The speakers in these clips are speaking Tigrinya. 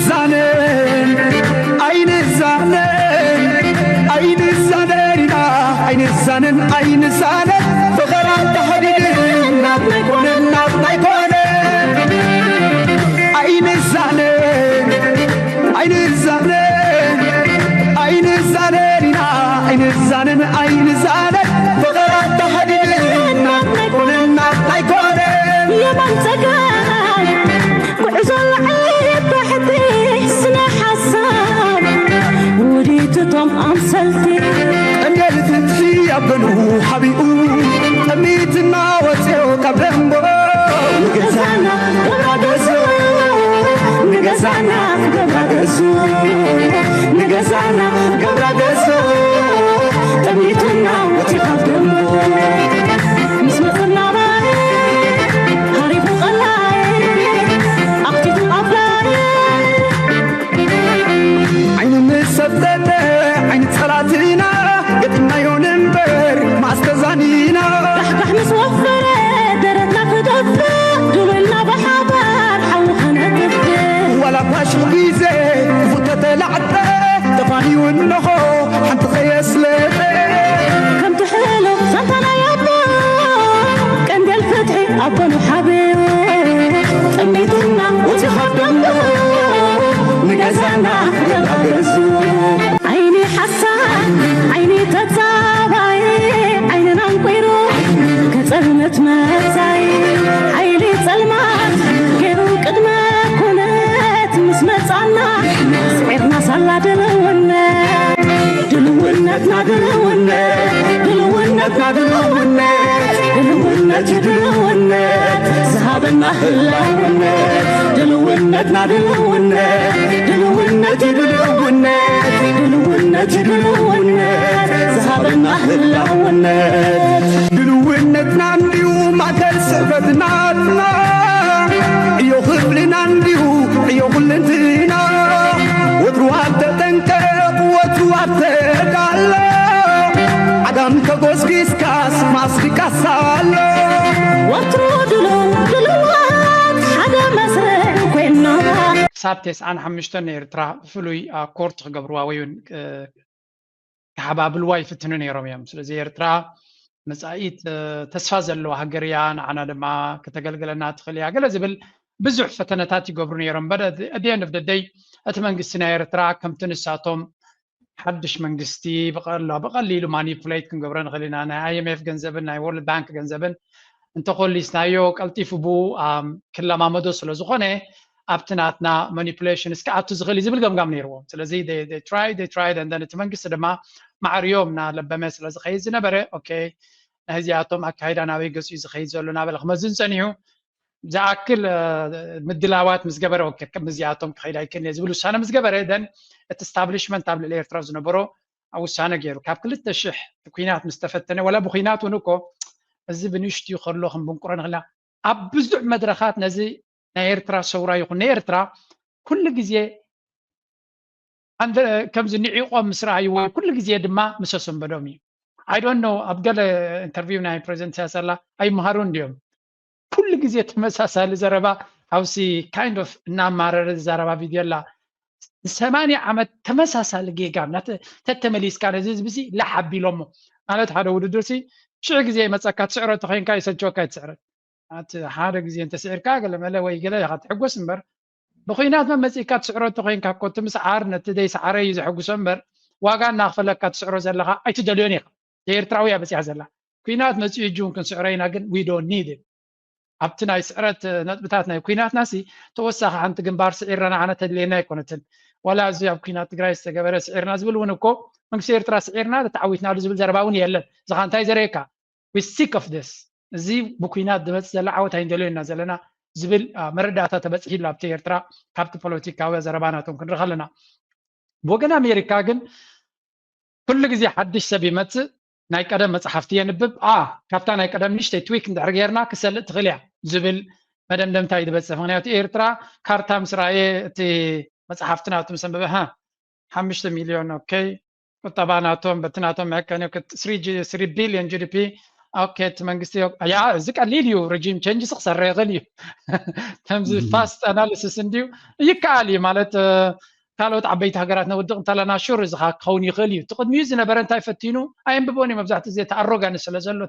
ዛነን ኣይንዛነን ኣይንዛነን ኢና ኣይንዛነን ኣይንዛነን ፍቕራ ተሓዲድን ናብ ናይ ኮነን ናብ ናይ ኮነን ኣይንዛነን ኣይንዛነን ኣይንዛነን ኢና ኣይንዛነን ኣይንዛነን ፍቕራ ተሓዲድን ናብ ናይ ኮነን ናብ ናይ ኮነን የማን ጸጋም ጉዕዞ ላዕሊ ታሕቲ ስነ ሓሳብ ውዲትቶም ኣምሰልቲ ቀንዴል ፍትሒ ኣብ ገኑ ሓቢኡ ጠሚትና ወፅዮ ካብ ደንቦ ንገዛና ገብራ ገዙ ንገዛና ገብራ ገዙ ንገዛና ገብራ ገዙ ጠሚትና ወፅዮ ካብ ደንቦ ምስ መፅና ሃሪፉ ቀላይ ኣኽቲቱ ኣፍላይ ዓይኑ ምስ ሰብተተ ዓይኒ ጸላትና ገጢምናዮ ንንበር ማስተዛኒና ራሕጋሕ ምስ ወፈረ ደረትና ክደፍእ ድልውልና ብሓባር ሓዊ ከነጥፍእ ዋላ ፋሽል ግዜ ክፉተተ ላዕጠ ተፋንዩ እንሆ ሓንቲ ከየስለጠ ከምቲ ሕሉፍ ዛንታ ናይ ኣቦ ቀንዴል ፍትሒ ኣቦ ንሓብዮ ጠሚትና እቲ ካብ ደንቡ ንገዛና ገዛ ገዙ ዓይኒ ሓሳድ ዓይኒ ተጻባይ ዓይንና እንቁይሩ ከጸልመት መጻይ ሓይሊ ጸልማት ገይሩ ቅድመ ኩነት ምስ መጻና ስዒርና ሳላ ድልውነት ድልውነትና ድልውነት ድልውነትና ድልውነት ድልውነት እዩ ድልውነት ዝሃበና ህላውነት ድልውነትና ድልውነት ድልውነት እዩ ድልውነት ድልውነት እዩ ድልውነት ዝሃበና ህላውነት ድልውነትና እንዲዩ ማእከል ስዕበትናትና ዕዮ ክፍልና እንዲዩ ዕዮ ኩልንትና ወትሩ ኣብ ተጠንቀቕ ወትሩ ኣብ ተዳሎ ዓጋም ተጎስጊስካስ ማስቲካስ ኣሎ ወትሩ ድሉ ድልዋት ሓደ መስርዕ ኮይና ክሳብ ተስዓን ሓሙሽተን ንኤርትራ ብፍሉይ ኮርት ክገብርዋ ወይ እውን ክሓባብልዋ ይፍትኑ ነይሮም እዮም። ስለዚ ኤርትራ መጻኢት ተስፋ ዘለዋ ሃገር እያ። ንዓና ድማ ከተገልግለና ትኽእል እያ ገለ ዝብል ብዙሕ ፈተነታት ይገብሩ ነይሮም። But at the end of the day እቲ መንግስቲ ናይ ኤርትራ ከምቲ ንሳቶም ሓድሽ መንግስቲ ብቐሎ ብቐሊሉ ማኒፑሌት ክንገብሮ ንኽእል ኢና። ናይ ኣይኤምኤፍ ገንዘብን ናይ ወርልድ ባንክ ገንዘብን እንተኾሊስናዮ ቀልጢፉ ብኡ ክለማመዶ ስለ ዝኾነ ኣብቲ ናትና ማኒፑሌሽን እስኪ ኣቱ ዝኽእል እዩ ዝብል ገምጋም ነይርዎም። ስለዚ tried tried and then እቲ መንግስቲ ድማ ማዕርዮም እናለበመ ስለ ዝኸይድ ዝነበረ ኦኬ ናይዚኣቶም ኣካይዳ ናበይ ገፂ እዩ ዝኸይድ ዘሎ እናበለ ክመዝን ፀኒሑ ዝኣክል ምድላዋት ምስ ገበረ ከምዚኣቶም ክኸይድ ኣይክእል ዝብል ውሳነ ምስ ገበረ then እቲ ስታብሊሽመንት ኣብ ልዕሊ ኤርትራ ዝነበሮ ውሳነ ገይሩ ካብ ክልተ ሽሕ ኩናት ምስ ተፈተነ ወላ ብኩናት እውን እኮ እዚ ብንእሽትኡ ከሎ ክንብንቁሮ ንኽእልና ኣብ ብዙሕ መድረኻት ነዚ ናይ ኤርትራ ሰውራ ይኹን ንኤርትራ ኩሉ ግዜ ከምዚ ንዒቖም ምስ ረኣይዎ ኩሉ ግዜ ድማ ምስ ኣሰንበዶም እዩ። I don't know ኣብ ገለ ኢንተርቪው ናይ ፕሬዚደንት ኢሳያስ ኣላ ኣይመሃሩን ድዮም ኩሉ ግዜ ተመሳሳሊ ዘረባ ኣብዚ kind of እናማረረ ዝዛረባ ቪድዮ ኣላ ሰማንያ ዓመት ተመሳሳሊ ጌጋ ተተመሊስካ ነዚ ህዝቢ ላሕ ኣቢሎሞ ማለት ሓደ ውድድር ሲ ሽዑ ግዜ ይመፀካ ትስዕሮ ተኮይንካ ይሰልቸወካ ይትስዕረት ሓደ ግዜ እንተስዒርካ ገለመለ ወይ ገለ ኢኻ ትሕጎስ እምበር ብኩናት መመፂእካ ትስዕሮ ተኮይንካ እኮ እቲ ምስዓር ነቲ ዘይሰዓረ እዩ ዘሐጉሶ እምበር ዋጋ እናክፈለካ ትስዕሮ ዘለካ ኣይትደልዮን ኢኻ። ኤርትራዊ እያ በፂሓ ዘላ። ኩናት መፂኡ እጂ እውን ክንስዕሮ ኢና ግን we don't need it። ኣብቲ ናይ ስዕረት ነጥብታት ናይ ኩናትና ሲ ተወሳኺ ሓንቲ ግንባር ስዒርና ንዓና ተድልየና ኣይኮነትን። ዋላ እዚ ኣብ ኩናት ትግራይ ዝተገበረ ስዒርና ዝብል እውን እኮ መንግስቲ ኤርትራ ስዒርና ተዓዊትናሉ ዝብል ዘረባ እውን የለን። ዝኻ እንታይ ዘርእየካ we sick of this እዚ ብኩናት ዝመፅእ ዘሎ ዓወት ኣይንደልዮ ኢና ዘለና ዝብል መረዳእታ ተበፅሒሉ ኣብቲ ኤርትራ ካብቲ ፖለቲካዊ ዘረባ ናቶም ክንርኢ ከለና ብወገን ኣሜሪካ ግን ኩሉ ግዜ ሓድሽ ሰብ ይመፅእ ናይ ቀደም መፅሓፍቲ የንብብ a ካብታ ናይ ቀደም ንሽተይ ትዊክ እንድሕር ገይርና ክሰልእ ትኽእል እያ ዝብል መደምደምታ እዩ ዝበፅሕ ምክንያቱ ኤርትራ ካርታ ምስ ረኣየ እቲ መፅሓፍቲ ናቱ ምስ ኣንበበ ሓሙሽተ ሚልዮን ኦኬ ቁጠባ ናቶም በቲ ናቶም መዕቀኒ ቢልዮን ጂ ዲ ፒ ኦኬ፣ እቲ መንግስቲ ያ፣ እዚ ቀሊል እዩ። ሬጂም ቼንጅ ክሰርሕ ይኽእል እዩ። ከምዚ ፋስት ኣናሊሲስ እንድዩ ይከኣል እዩ ማለት፣ ካልኦት ዓበይቲ ሃገራት ነውድቕ እንተለና ሹር እዚ ክኸውን ይኽእል እዩ። እቲ ቅድሚኡ ዝነበረ እንታይ ፈቲኑ ኣየንብቦን እዩ። መብዛሕትኡ ግዜ ተኣሮጋን ስለ ዘሎ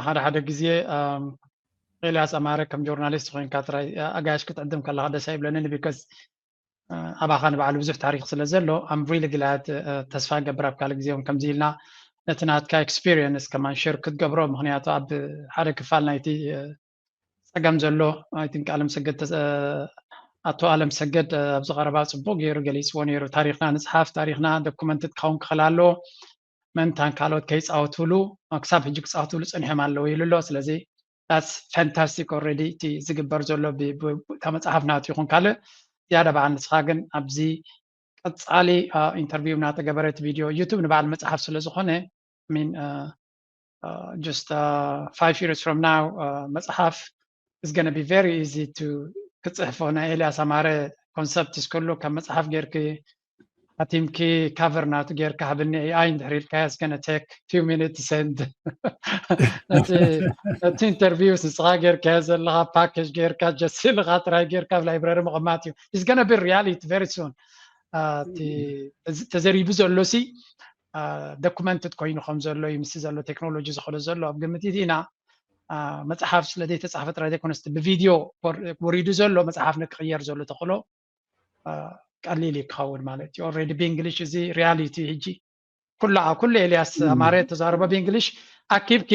ሓደ ሓደ ግዜ ኤልያስ ኣማረ ከም ጆርናሊስት ኮይንካ ጥራይ ኣጋይሽ ክትዕድም ከለካ ደስ ኣይብለንን። ቢካዝ ኣባኻ ንባዕሉ ብዙሕ ታሪክ ስለ ዘሎ ኣም ሪሊ ግላድ። ተስፋ ንገብር ኣብ ካልእ ግዜ እውን ከምዚ ኢልና ነቲ ናትካ ኤክስፒሪየንስ ከማን ሸር ክትገብሮ። ምክንያቱ ኣብ ሓደ ክፋል ናይቲ ጸገም ዘሎ ኣይ ቲንክ ኣለም ሰገድ ኣቶ ኣለም ሰገድ ኣብዚ ቀረባ ጽቡቅ ገይሩ ገሊጽዎ ነይሩ። ታሪክና ንጽሓፍ፣ ታሪክና ዶኩመንትድ ክኸውን ክኽእል ኣለዎ። መንታን ካልኦት ከይጻወቱሉ ክሳብ ሕጂ ክጻወቱሉ ጽኒሖም ኣለዉ ኢሉ ኣሎ። ስለዚ that's fantastic already። እቲ ዝግበር ዘሎ እታ መጽሓፍ ናቱ ይኹን ካልእ ዝያዳ በዓል ንስኻ ግን ኣብዚ ቀጻሊ ኢንተርቪው እናተገበረ እቲ ቪድዮ ዩቱብ ንበዓል መጽሓፍ ስለ ዝኾነ ሚን just five years from now መጽሓፍ is gonna be very easy to ክጽሕፎ። ናይ ኤልያስ ኣማረ ኮንሰፕት ስከሉ ከም መጽሓፍ ጌርኪ ኣቲምኪ ካቨር ናቱ ጌርካ ሃብኒ ኤኣይ እንድሕር ኢልካዮ it's gonna take few minutes and ነቲ ኢንተርቪው ንስኻ ጌርካዮ ዘለኻ ፓኬጅ ጌርካ ጀስልኻ ጥራይ ጌርካ ኣብ ላይብረሪ ምቕማጥ እዩ። It's gonna be reality very soon። ተዘሪቡ ዘሎ ሲ ዶኩመንትድ ኮይኑ ከም ዘሎ እዩ። ምስ ዘሎ ቴክኖሎጂ ዝኸዶ ዘሎ ኣብ ግምት ኢና። መፅሓፍ ስለ ዘይተፃሕፈ ጥራይ ዘይኮነስ ብቪድዮ ወሪዱ ዘሎ መፅሓፍ ንክቕየር ዘሎ ተኽእሎ ቀሊል እዩ ክኸውን ማለት እዩ። ኦልሬዲ ብእንግሊሽ እዚ ሪያሊቲ ሕጂ ኩሉ ኩሉ ኤልያስ ኣማረ ተዛረቦ ብእንግሊሽ ኣኪብኪ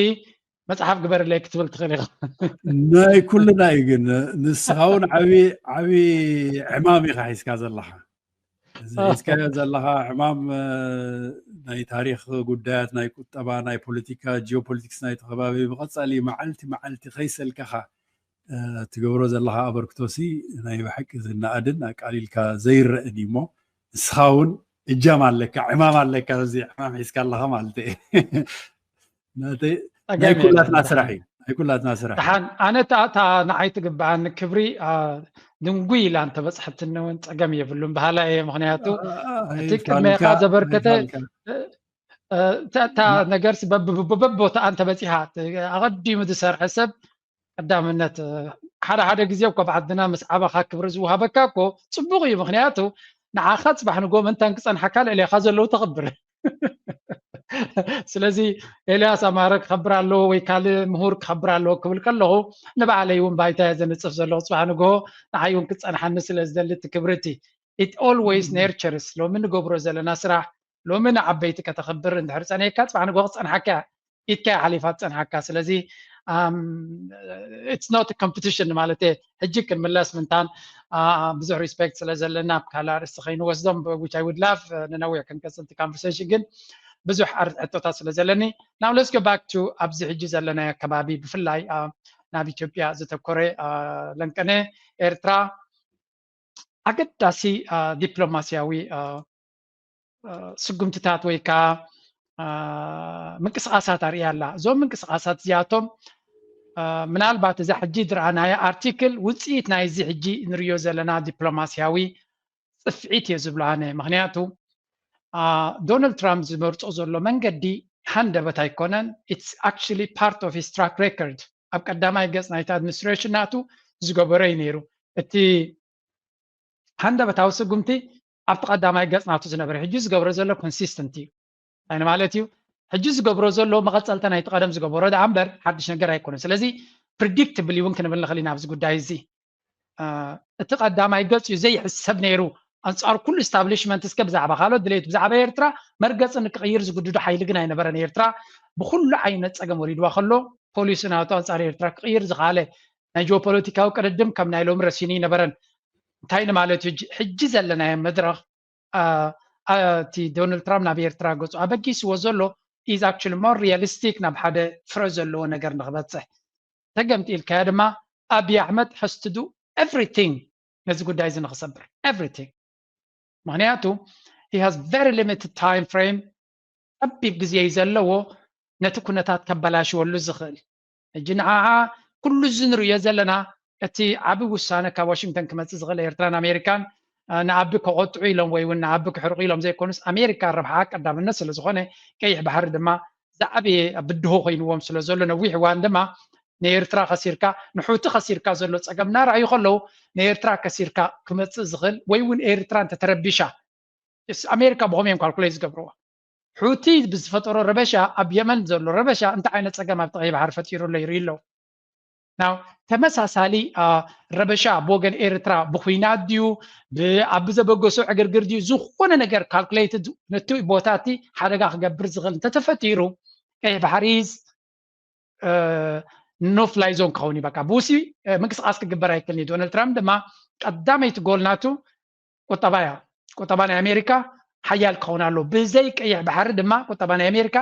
መፅሓፍ ግበርለይ ክትብል ትኽእል ኢኻ። ናይ ኩልና እዩ ግን ንስኻ እውን ዓብዪ ዕማም ኢኻ ሒዝካ ዘለኻ። እዚ ሒዝካዮ ዘለኻ ዕማም ናይ ታሪክ ጉዳያት፣ ናይ ቁጠባ፣ ናይ ፖለቲካ፣ ጂኦፖለቲክስ ናይቲ ከባቢ ብቐፃሊ መዓልቲ መዓልቲ ከይሰልከኻ ትገብሮ ዘለኻ ኣበርክቶሲ ናይ ብሓቂ ዝነኣድን ኣቃሊልካ ዘይረእን እዩ። እሞ ንስኻ እውን እጃም ኣለካ፣ ዕማም ኣለካ፣ እዚ ዕማም ሒዝካ ኣለኻ ማለት እዩ። ናይ ኩላትና ስራሕ እዩ፣ ናይ ኩላትና ስራሕ። ደሓን ኣነ እታ ንዓይ ትግበኣኒ ክብሪ ድንጉይ ኢላ እንተበፅሐትኒ እውን ፀገም የብሉን በሃላይ እየ። ምክንያቱ እቲ ቅድሜኻ ዘበርከተ እታ ነገርሲ በብቦታኣ እንተበፂሓ ኣቐዲሙ ዝሰርሐ ሰብ ቀዳምነት ሓደ ሓደ ግዜ እኮ ኣብ ዓድና ምስ ዓበኻ ክብሪ ዝወሃበካ እኮ ፅቡቕ እዩ። ምክንያቱ ንዓኻ ፅባሕ ንጎ ምንታን ክፀንሓካ ልዕሌኻ ዘለዉ ተኽብር። ስለዚ ኤልያስ ኣማረ ክኸብር ኣለዎ ወይ ካልእ ምሁር ክኸብር ኣለዎ ክብል ከለኹ ንባዕለይ እውን ባይታ እየ ዘንፅፍ ዘለኹ። ፅባሕ ንግሆ ንዓይ እውን ክፀንሓኒ ስለ ዝደሊ እቲ ክብሪ እቲ it always nurtures ሎሚ ንገብሮ ዘለና ስራሕ ሎሚ ንዓበይቲ ከተኽብር እንድሕር ፀኒሕካ ፅባሕ ንግሆ ክፀንሓካ ኢትካ ሓሊፋ ትፀንሓካ። ስለዚ it's not competition ማለት ሕጂ ክንምለስ ምንታን ብዙሕ ሪስፔክት ስለ ዘለና ኣብ ካልእ ኣርእስቲ ከይንወስዶም which I would love ንነዊሕ ክንቀፅል እቲ conversation ግን ብዙሕ ሕቶታት ስለ ዘለኒ now let's go back to ኣብዚ ሕጂ ዘለናዮ ከባቢ ብፍላይ ናብ ኢትዮጵያ ዝተኮረ ለንቀነ ኤርትራ ኣገዳሲ ዲፕሎማስያዊ ስጉምትታት ወይ ከዓ ምንቅስቃሳት ኣርእያ ኣላ። እዞም ምንቅስቃሳት እዚኣቶም ምናልባት እዛ ሕጂ ዝረኣናያ ኣርቲክል ውፅኢት ናይዚ ሕጂ ንሪዮ ዘለና ዲፕሎማስያዊ ፅፍዒት እየ ዝብሎ ኣነ። ምክንያቱ ዶናልድ ትራምፕ ዝመርፆ ዘሎ መንገዲ ሃንደበት ኣይኮነን። It's actually part of his track record። ኣብ ቀዳማይ ገፅ ናይቲ ኣድሚኒስትሬሽን ናቱ ዝገበሮ እዩ ነይሩ። እቲ ሃንደበታዊ ስጉምቲ ኣብቲ ቀዳማይ ገፅ ናቱ ዝነበረ ሕጂ ዝገብሮ ዘሎ ኮንሲስተንት እዩ። እንታይ ማለት እዩ? ሕጂ ዝገብሮ ዘሎ መቐፀልታ ናይቲ ቀደም ዝገበሮ ደኣ እምበር ሓድሽ ነገር ኣይኮነን። ስለዚ ፕሪዲክትብል እውን ክንብል ንኽእል ኢና ኣብዚ ጉዳይ እዚ። እቲ ቀዳማይ ገፅ እዩ ዘይሕሰብ ነይሩ ኣንፃር ኩሉ ኢስታብሊሽመንት እስከ ብዛዕባ ካልኦት ድሌት ብዛዕባ ኤርትራ መርገፂ ንክቕይር ዝግድዶ ሓይሊ ግን ኣይነበረን። ኤርትራ ብኩሉ ዓይነት ፀገም ወሪድዋ ከሎ ፖሊሲ ናቱ ኣንፃር ኤርትራ ክቕይር ዝኸኣለ ናይ ጂኦፖለቲካዊ ቅድድም ከም ናይ ሎሚ ረሲኑ ይነበረን። እንታይ ንማለት እዩ? ሕጂ ዘለናዮ መድረኽ እቲ ዶናልድ ትራምፕ ናብ ኤርትራ ገፁ ኣበጊስዎ ዘሎ is actually more realistic ናብ ሓደ ፍረ ዘለዎ ነገር ንክበፅሕ ተገምጢልካዮ ድማ ኣብይ ኣሕመድ has to do everything ነዚ ጉዳይ እዚ ንክሰብር everything። ምክንያቱ he has very limited time frame፣ ጠቢብ ግዜ እዩ ዘለዎ ነቲ ኩነታት ከበላሽወሉ ዝኽእል። ሕጂ ንዓዓ ኩሉ እዚ ንርእዮ ዘለና እቲ ዓቢ ውሳነ ካብ ዋሽንግተን ክመጽእ ዝኽእል ኤርትራን ኣሜሪካን ንኣቢ ከቆጥዑ ኢሎም ወይ እውን ንኣቢ ክሕርቁ ኢሎም ዘይኮኑስ ኣሜሪካ ረብሓ ቀዳምነት ስለ ዝኾነ ቀይሕ ባሕሪ ድማ ዝዓበየ ብድሆ ኮይንዎም ስለ ዘሎ፣ ነዊሕ እዋን ድማ ንኤርትራ ከሲርካ፣ ንሑቲ ከሲርካ ዘሎ ጸገም እናረኣዩ ከለዉ፣ ንኤርትራ ከሲርካ ክመጽእ ዝኽእል ወይ እውን ኤርትራ እንተተረቢሻ፣ ኣሜሪካ ብኸመይ እዮም ካልኩሌት ዝገብርዎ? ሑቲ ብዝፈጠሮ ረበሻ፣ ኣብ የመን ዘሎ ረበሻ እንታይ ዓይነት ጸገም ኣብቲ ቀይሕ ባሕሪ ፈጢሩ ኣሎ ይርኢ ኣለዉ። ናው ተመሳሳሊ ረበሻ ብወገን ኤርትራ ብኩናት ድዩ፣ ኣብ ዘበገሶ ዕግርግር ድዩ፣ ዝኾነ ነገር ካልኩሌትድ ነቲ ቦታ እቲ ሓደጋ ክገብር ዝኽእል እንተተፈጢሩ፣ ቀይሕ ባሕሪ ኖ ፍላይ ዞን ክኸውን እዩ። በቃ ብውሲ ምንቅስቃስ ክግበር ኣይክእልን እዩ። ዶናልድ ትራምፕ ድማ ቀዳመይቲ ጎል ናቱ ቁጠባ እያ። ቁጠባ ናይ ኣሜሪካ ሓያል ክኸውን ኣለዎ። ብዘይ ቀይሕ ባሕሪ ድማ ቁጠባ ናይ ኣሜሪካ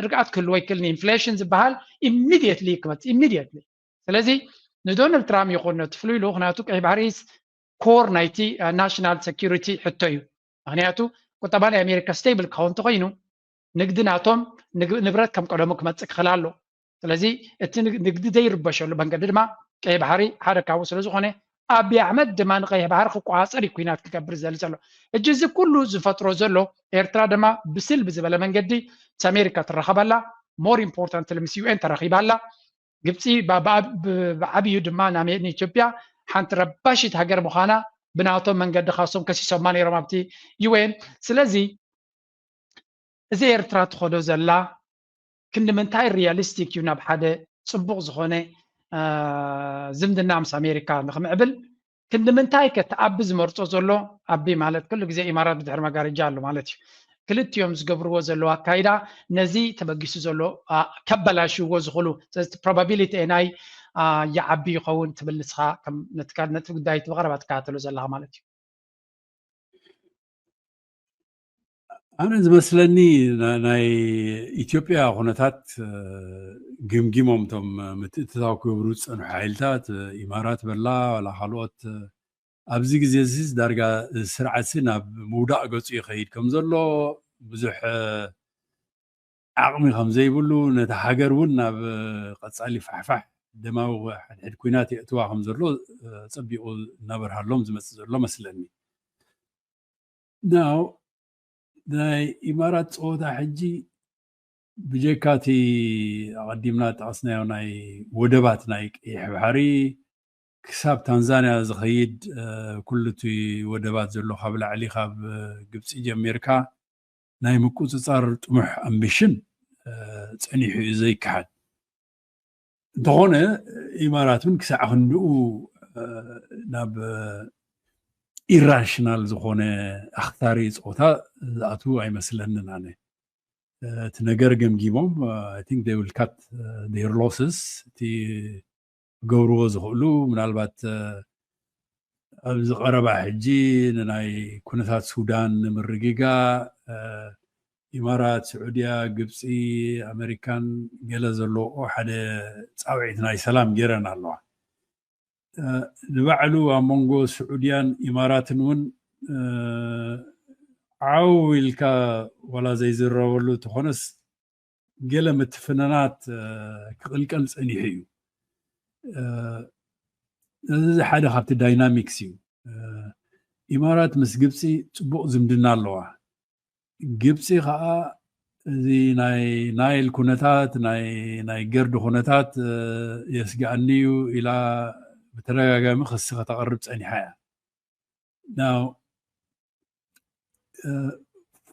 ርግኣት ክህልዎ ኣይክእልን። ኢንፍሌሽን ዝበሃል ኢሚድየትሊ ክመፅእ፣ ኢሚድየትሊ። ስለዚ ንዶናልድ ትራምፕ ይኹን ነቲ ፍሉይ ልኡኽ ናቱ፣ ቀይሕ ባሕሪ ኮር ናይቲ ናሽናል ሴኪሪቲ ሕቶ እዩ። ምክንያቱ ቁጠባ ናይ ኣሜሪካ ስቴብል ክኸውን እንተኮይኑ፣ ንግዲ ናቶም ንብረት ከም ቀደሙ ክመፅእ ክኽእል ኣሎ። ስለዚ እቲ ንግዲ ዘይርበሸሉ መንገዲ ድማ ቀይሕ ባሕሪ ሓደ ካብኡ ስለ ዝኾነ፣ ኣብይ ኣሕመድ ድማ ንቀይሕ ባሕሪ ክቆፃፀር እዩ ኩናት ክገብር ዝደሊ ዘሎ። ሕጂ እዚ ኩሉ ዝፈጥሮ ዘሎ፣ ኤርትራ ድማ ብስል ብዝበለ መንገዲ ምስ ኣሜሪካ ትራኸበላ፣ ሞር ኢምፖርታንት ምስ ዩ ኤን ተራኺባላ። ግብፂ ብዓብዩ ድማ ንኢትዮጵያ ሓንቲ ረባሽት ሃገር ምዃና ብናቶም መንገዲ ካሶም ከሲሶማ ነይሮም ኣብቲ ዩ ኤን። ስለዚ እዚ ኤርትራ ትኸዶ ዘላ ክንዲ ምንታይ ሪያሊስቲክ እዩ ናብ ሓደ ፅቡቕ ዝኾነ ዝምድና ምስ ኣሜሪካ ንክምዕብል? ክንዲ ምንታይ ከ እቲ ኣቢ ዝመርፆ ዘሎ፣ ኣቢ ማለት ኩሉ ግዜ ኢማራት ብድሕሪ መጋረጃ ኣሎ ማለት እዩ፣ ክልቲኦም ዝገብርዎ ዘለዉ ኣካይዳ ነዚ ተበጊሱ ዘሎ ከበላሽዎ ዝኽእሉ፣ ስለዚ ፕሮባቢሊቲ ናይ ይዓቢ ይኸውን ትብል ንስኻ ነቲ ጉዳይ እቲ ብቐረባ ትከታተሎ ዘለኻ ማለት እዩ። ኣነ ዝመስለኒ ናይ ኢትዮጵያ ኩነታት ግምጊሞም እቶም ምትእትታው ክገብሩ ዝፀንሑ ሓይልታት፣ ኢማራት በላ ዋላ ካልኦት፣ ኣብዚ ግዜ እዚ ዳርጋ ስርዓትሲ ናብ ምውዳቕ ገፁ ይኸይድ ከም ዘሎ፣ ብዙሕ ዓቕሚ ከም ዘይብሉ፣ ነቲ ሃገር እውን ናብ ቀፃሊ ፋሕፋሕ ደማዊ ሕድሕድ ኩናት የእትዋ ከም ዘሎ ፀቢቑ እናበርሃሎም ዝመፅእ ዘሎ መስለኒ። ናው ናይ ኢማራት ፀወታ ሕጂ ብጀካ እቲ ኣቐዲምና ጠቐስናዮ ናይ ወደባት ናይ ቀይሕ ባሕሪ ክሳብ ታንዛንያ ዝኸይድ ኩሉ እቲ ወደባት ዘሎ ካብ ላዕሊ ካብ ግብፂ ጀሚርካ ናይ ምቁፅፃር ጥሙሕ ኣምቢሽን ፀኒሑ እዩ ዘይከሓድ። እንተኾነ ኢማራት እውን ክሳዕ ክንድኡ ናብ ኢራሽናል ዝኾነ ኣኽታሪ ፀወታ ዝኣትዉ ኣይመስለንን። ኣነ እቲ ነገር ገምጊሞም፣ I think they will cut their losses፣ እቲ ክገብርዎ ዝኽእሉ ምናልባት ኣብዚ ቀረባ ሕጂ ንናይ ኩነታት ሱዳን ንምርግጋእ ኢማራት፣ ስዑድያ፣ ግብፂ፣ ኣመሪካን ገለ ዘለዎ ሓደ ፃውዒት ናይ ሰላም ገይረን ኣለዋ። ንባዕሉ ኣብ መንጎ ስዑድያን ኢማራትን እውን ዓው ኢልካ ዋላ ዘይዝረበሉ እንተኾነስ ገለ ምትፍንናት ክቕልቀል ፀኒሑ እዩ። እዚ ሓደ ካብቲ ዳይናሚክስ እዩ። ኢማራት ምስ ግብፂ ፅቡቕ ዝምድና ኣለዋ። ግብፂ ከዓ እዚ ናይ ናይል ኩነታት ናይ ገርዲ ኩነታት የስግኣኒ እዩ ኢላ ብተደጋጋሚ ክሲ ከተቕርብ ፀኒሓ እያ።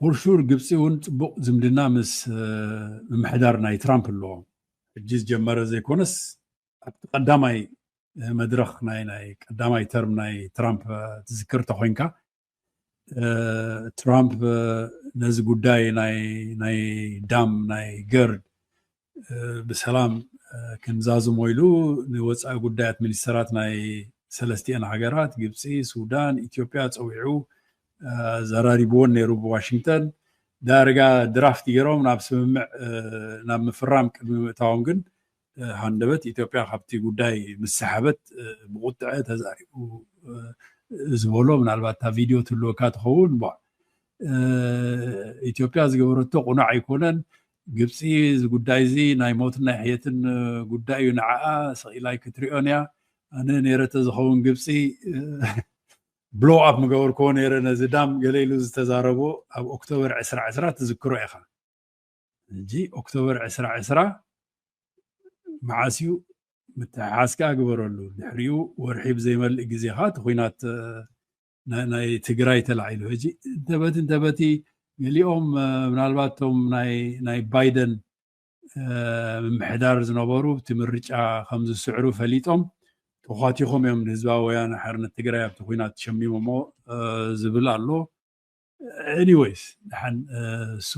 ፎር ሹር ግብፂ እውን ፅቡቕ ዝምድና ምስ ምምሕዳር ናይ ትራምፕ ኣለዎም። ሕጂ ዝጀመረ ዘይኮነስ ኣብቲ ቀዳማይ መድረኽ ናይ ናይ ቀዳማይ ተርም ናይ ትራምፕ ትዝክር ተኮይንካ ትራምፕ ነዚ ጉዳይ ናይ ናይ ዳም ናይ ገርድ ብሰላም ክንዛዝሞ ኢሉ ንወፃኢ ጉዳያት ሚኒስተራት ናይ ሰለስቲአን ሃገራት ግብፂ፣ ሱዳን፣ ኢትዮጵያ ፀዊዑ ዘራሪብዎን ነይሩ ብዋሽንግተን። ዳርጋ ድራፍት ገይሮም ናብ ስምምዕ ናብ ምፍራም ቅድሚ ምእታዎም ግን ሃንደበት ኢትዮጵያ ካብቲ ጉዳይ ምስ ሰሓበት ብቁጥዐ ተዛሪቡ ዝበሎ ምናልባት እታ ቪድዮ ትህልወካ ትኸውን። ኢትዮጵያ ዝገበረቶ ቁኑዕ ኣይኮነን። ግብፂ እዚ ጉዳይ እዚ ናይ ሞትን ናይ ሕየትን ጉዳይ እዩ። ንዓኣ ሰቒላይ ክትሪኦን እያ። ኣነ ነይረ ተዝኸውን ግብፂ ብሎው ኣፕ ምገበርክዎ ነይረ ነዚ ዳም ገለ ኢሉ ዝተዛረቦ ኣብ ኦክቶበር ዕስራ ዕስራ ትዝክሮ ኢኻ። ሕጂ ኦክቶበር ዕስራ ዕስራ መዓስ እዩ? ምትሕሓዝ ከኣ ግበረሉ። ድሕሪኡ ወርሒ ብዘይመልእ ግዜ ኸኣ እቲ ኲናት ናይ ትግራይ ተላዒሉ። ሕጂ እንተበቲ እንተበቲ ገሊኦም ምናልባት እቶም ናይ ባይደን ምምሕዳር ዝነበሩ እቲ ምርጫ ከም ዝስዕሩ ፈሊጦም ተኳቲኾም እዮም ንህዝባዊ ወያነ ሓርነት ትግራይ ኣብቲ ኲናት ሸሚሞሞ ዝብል ኣሎ። ኤኒወይስ ደሓን እሱ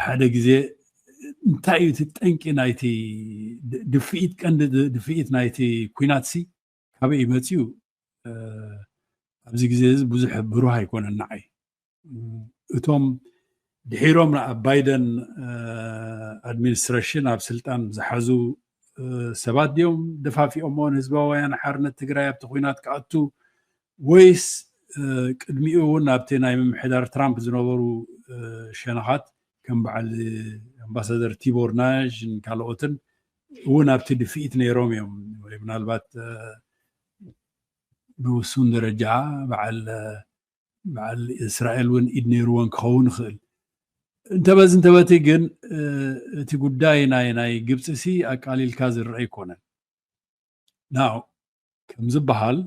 ሓደ ግዜ እንታይ እዩ እቲ ጠንቂ ናይቲ ድፍኢት ቀንዲ ድፍኢት ናይቲ ኲናት ሲ ካበይ መፅዩ ኣብዚ ግዜ እዚ ብዙሕ ብሩህ ኣይኮነን ንዓይ። እቶም ድሒሮም ኣብ ባይደን ኣድሚኒስትሬሽን ኣብ ስልጣን ዝሓዙ ሰባት ድዮም ደፋፊኦሞ ንህዝባዊ ወያነ ሓርነት ትግራይ ኣብቲ ኲናት ክኣቱ ወይስ ቅድሚኡ እውን ኣብቲ ናይ ምምሕዳር ትራምፕ ዝነበሩ ሸነኻት ከም በዓል ኣምባሳደር ቲቦር ናዥን ካልኦትን እውን ኣብቲ ድፍኢት ነይሮም እዮም ወይ ምናልባት ብውሱን ደረጃ በዓል በዓል እስራኤል እውን ኢድ ነይርዎን ክኸውን ይኽእል። እንተበዚ እንተበቲ ግን እቲ ጉዳይ ናይ ናይ ግብፂ ሲ ኣቃሊልካ ዝረአ ኣይኮነን። ናው ከም ዝበሃል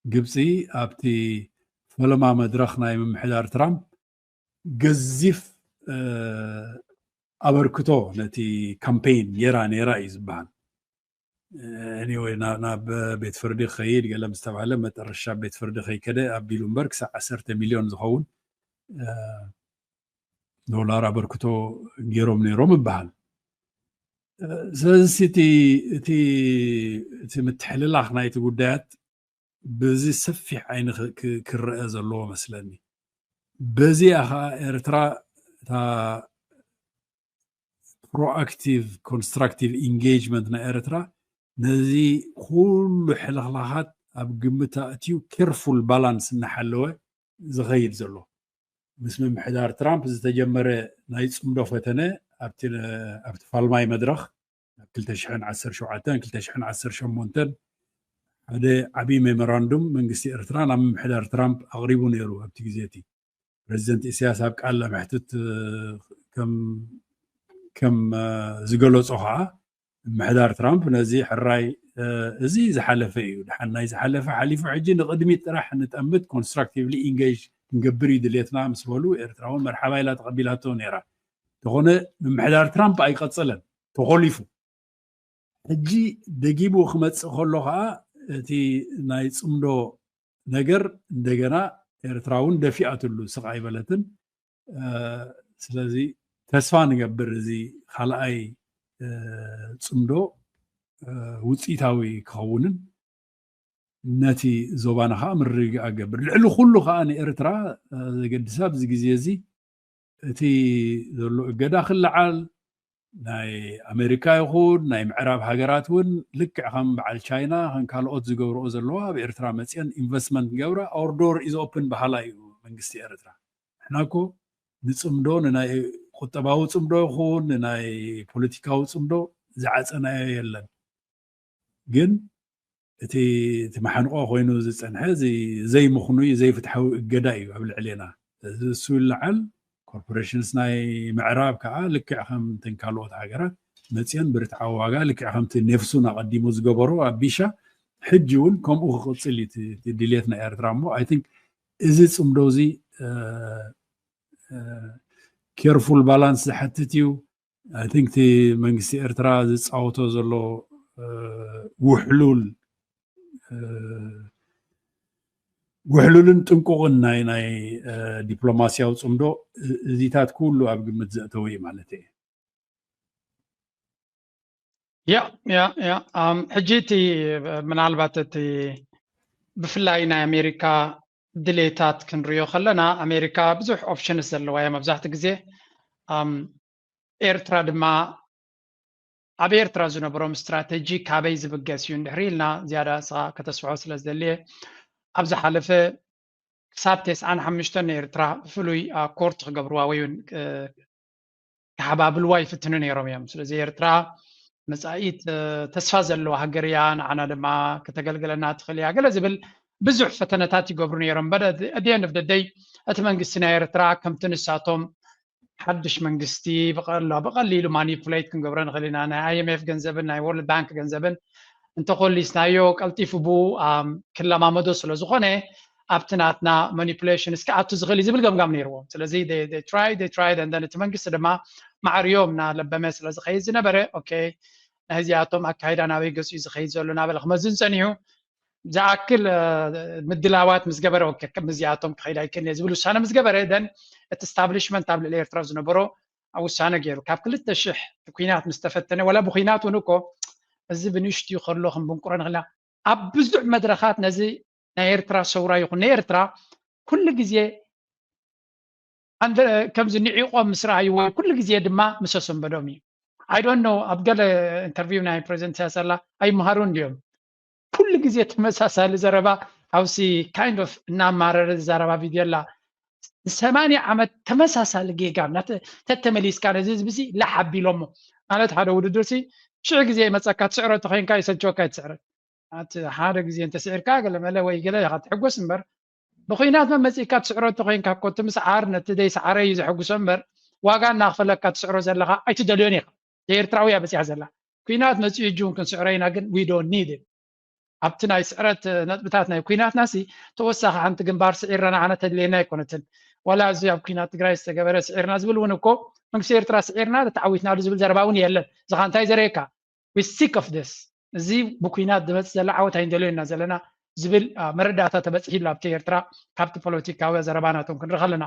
ግብፂ ኣብቲ ፈለማ መድረኽ ናይ ምምሕዳር ትራምፕ ገዚፍ ኣበርክቶ ነቲ ካምፔይን ጌራ ነይራ እዩ ዝበሃል። ኤኒወይ ናብ ቤት ፍርዲ ክኸይድ ገለ ምስ ተባህለ መጠረሻ ቤት ፍርዲ ከይከደ ኣቢሉ እምበር ክሳብ ዓሰርተ ሚልዮን ዝኸውን ዶላር ኣበርክቶ ገይሮም ነይሮም ይበሃል። ስለዚ እቲ ምትሕልላኽ ናይቲ ጉዳያት በዚ ሰፊሕ ዓይኒ ክረአ ዘለዎ መስለኒ። በዚኣ ከዓ ኤርትራ እታ ፕሮኣክቲቭ ኮንስትራክቲቭ ኢንጌጅመንት ናይ ኤርትራ ነዚ ኩሉ ሕልኽላኻት ኣብ ግምት ኣእትዩ ኬርፉል ባላንስ እናሓለወ ዝኸይድ ዘሎ ምስ ምምሕዳር ትራምፕ ዝተጀመረ ናይ ፅምዶ ፈተነ ኣብቲ ፋልማይ መድረኽ ኣብ ክልተ ሽሕን ዓሰርተ ሸውዓተን ክልተ ሽሕን ዓሰርተ ሸሞንተን ሓደ ዓብዪ ሜሞራንዱም መንግስቲ ኤርትራ ናብ ምምሕዳር ትራምፕ ኣቕሪቡ ነይሩ። ኣብቲ ግዜ እቲ ፕሬዚደንት ኢሳያስ ኣብ ቃለ መሕትት ከም ዝገለጾ ከዓ ምምሕዳር ትራምፕ ነዚ ሕራይ እዚ ዝሓለፈ እዩ፣ ድሓን ናይ ዝሓለፈ ሓሊፉ ሕጂ ንቕድሚት ጥራሕ ንጠምት ኮንስትራክቲቭሊ ኢንጌጅ ክንገብር እዩ ድሌትና ምስ በሉ ኤርትራ እውን መርሓባ ኢላ ተቐቢላቶ ነይራ። እንተኾነ ምምሕዳር ትራምፕ ኣይቀጸለን፣ ተኾሊፉ። ሕጂ ደጊሙ ክመፅእ ከሎ ከዓ እቲ ናይ ፅምዶ ነገር እንደገና ኤርትራ እውን ደፊኣትሉ ስቕ ኣይበለትን። ስለዚ ተስፋ ንገብር እዚ ካልኣይ ፅምዶ ውፅኢታዊ ክኸውንን ነቲ ዞባና ከዓ ምርግጋእ ገብር። ልዕሊ ኩሉ ከዓ ንኤርትራ ዘገድሳ ኣብዚ ግዜ እዚ እቲ ዘሎ እገዳ ክለዓል ናይ ኣሜሪካ ይኹን ናይ ምዕራብ ሃገራት እውን ልክዕ ከም በዓል ቻይና ከም ካልኦት ዝገብርኦ ዘለዋ ኣብ ኤርትራ መፅአን ኢንቨስትመንት ገብራ our door is open በሃላ እዩ መንግስቲ ኤርትራ። ንሕና እኮ ንፅምዶ ንናይ ቁጠባዊ ፅምዶ ይኹን ንናይ ፖለቲካዊ ፅምዶ ዝዓፀናዮ የለን። ግን እቲ እቲ ማሓንቆ ኮይኑ ዝፀንሐ እዚ ዘይምኽኑይ ዘይፍትሓዊ እገዳ እዩ ኣብ ልዕሌና። እዚ እሱ ይለዓል ኮርፖሬሽንስ ናይ ምዕራብ ከዓ ልክዕ ከም እተን ካልኦት ሃገራት መፅአን ብርትዓዊ ዋጋ ልክዕ ከምቲ ኔፍሱን ኣቐዲሙ ዝገበሮ ኣብ ቢሻ ሕጂ እውን ከምኡ ክቕፅል እዩ እቲ ድልየት ናይ ኤርትራ። እሞ ኣይ ቲንክ እዚ ፅምዶ እዚ ኬርፉል ባላንስ ዝሓትት እዩ። ኣይ ቲንክ እቲ መንግስቲ ኤርትራ ዝፃወቶ ዘሎ ውሕሉል ውሕሉልን ጥንቁቕን ናይ ናይ ዲፕሎማስያዊ ፅምዶ እዚታት ኩሉ ኣብ ግምት ዘእተወ እዩ ማለት እየ። ያ ያ ያ ሕጂ እቲ ምናልባት እቲ ብፍላይ ናይ ኣሜሪካ ድሌታት ክንሪኦ ከለና ኣሜሪካ ብዙሕ ኦፕሽንስ ዘለዋ እያ። መብዛሕትኡ ግዜ ኤርትራ ድማ ኣብ ኤርትራ ዝነበሮም ስትራተጂ ካበይ ዝብገስ እዩ እንድሕሪ ኢልና ዝያዳ ንስኻ ከተስፍሖ ስለ ዝደልየ ኣብ ዝሓለፈ ክሳብ ተስዓን ሓሙሽተን ንኤርትራ ፍሉይ ኣኮርት ክገብርዋ ወይ እውን ክሓባብልዋ ይፍትኑ ነይሮም እዮም። ስለዚ ኤርትራ መፃኢት ተስፋ ዘለዋ ሃገር እያ፣ ንዓና ድማ ከተገልግለና ትኽእል እያ ገለ ዝብል ብዙሕ ፈተነታት ይገብሩ ነይሮም። But at the end of the day እቲ መንግስቲ ናይ ኤርትራ ከምቲ ንሳቶም ሓድሽ መንግስቲ ብቐሎ ብቐሊሉ ማኒፕሌት ክንገብሮ ንኽእል ኢና። ናይ ኣይ ኤም ኤፍ ገንዘብን ናይ ወርልድ ባንክ ገንዘብን እንተኾሊስናዮ ቀልጢፉ ብኡ ኣም፣ ክለማመዶ ስለ ዝኾነ ኣብቲ ናትና ማኒፕሌሽን እስኪ ኣቱ ዝኽእል እዩ ዝብል ገምጋም ነይርዎም። ስለዚ they- they tried, they tried፣ and then እቲ መንግስቲ ድማ ማዕርዮም እናለበመ ስለ ዝኸይድ ዝነበረ ኦኬ ናይዚኣቶም ኣካይዳ ናበይ ገፂ እዩ ዝኸይድ ዘሎ እናበለ ክመዝን ፀኒሑ ዝኣክል እ፣ ምድላዋት ምስ ገበረ ኦኬ ከምዚኣቶም ክኸይድ ኣይክእልን እየ ዝብል ውሳነ ምስ ገበረ ደን እቲ ስታብሊሽመንት ኣብ ልዕሊ ኤርትራ ዝነበሮ ውሳነ ገይሩ ካብ ክልተ ሽሕ ኩናት ምስ ተፈተነ ወላ ብኩናት እውን እኮ እዚ ብንእሽትኡ ከሎ ክንብንቁሮ ንኽእልና ኣብ ብዙሕ መድረኻት ነዚ ናይ ኤርትራ ሰውራ ይኹን ናይ ኤርትራ ኩሉ ግዜ ኣንደ- ከምዚ ንዒቖም ምስ ረኣይዎ ኩሉ ግዜ ድማ ምስ ኣሰንበዶም እዩ። I don't know ኣብ ገለ ኢንተርቪው ናይ ፕሬዚደንት ኢሳያስ ኣላ ኣይመሃሩን ድዮም? ኩሉ ግዜ ተመሳሳሊ ዘረባ ኣብዚ kind of እናማረረ ዝዛረባ ቪድዮ ኣላ። ሰማንያ ዓመት ተመሳሳሊ ጌጋ እናተ- ተተመሊስካ ነዚ ህዝቢ ሲ ላሕ ኣቢሎሞ ማለት ሓደ ውድድር ሲ ሽዑ ግዜ ይመፀካ ትስዕሮ ተኮይንካ ይሰልቸወካ ይትስዕረ ኣቲ ሓደ ግዜ እንተስዒርካ ገለመለ ወይ ገለ ኢኻ ትሕጎስ እምበር ብኩናት መመፂእካ ትስዕሮ እንተኮይንካ እኮ እቲ ምስዓር ነቲ ደይሰዓረ እዩ ዘሐጉሶ እምበር ዋጋ እናኽፈለካ ትስዕሮ ዘለኻ ኣይትደልዮን ኢኻ። ኤርትራዊ እያ በፂሓ ዘላ ኩናት መፂኡ እጁ እውን ክንስዕሮ ኢና ግን we don't need it ኣብቲ ናይ ስዕረት ነጥብታት ናይ ኩናትና ሲ ተወሳኺ ሓንቲ ግንባር ስዒርና ንዓና ተድልየና ኣይኮነትን ዋላ እዚ ኣብ ኩናት ትግራይ ዝተገበረ ስዒርና ዝብል እውን እኮ መንግስቲ ኤርትራ ስዒርና ተዓዊትናሉ ዝብል ዘረባ እውን የለን ዝኻ እንታይ ዘረየካ we sick of this እዚ ብኩናት ዝመፅ ዘላ ዓወት ኣይንደልዮ ኢና ዘለና ዝብል መረዳእታ ተበፅሒሉ ኣብቲ ኤርትራ ካብቲ ፖለቲካዊ ዘረባናቶም ክንርኢ ከለና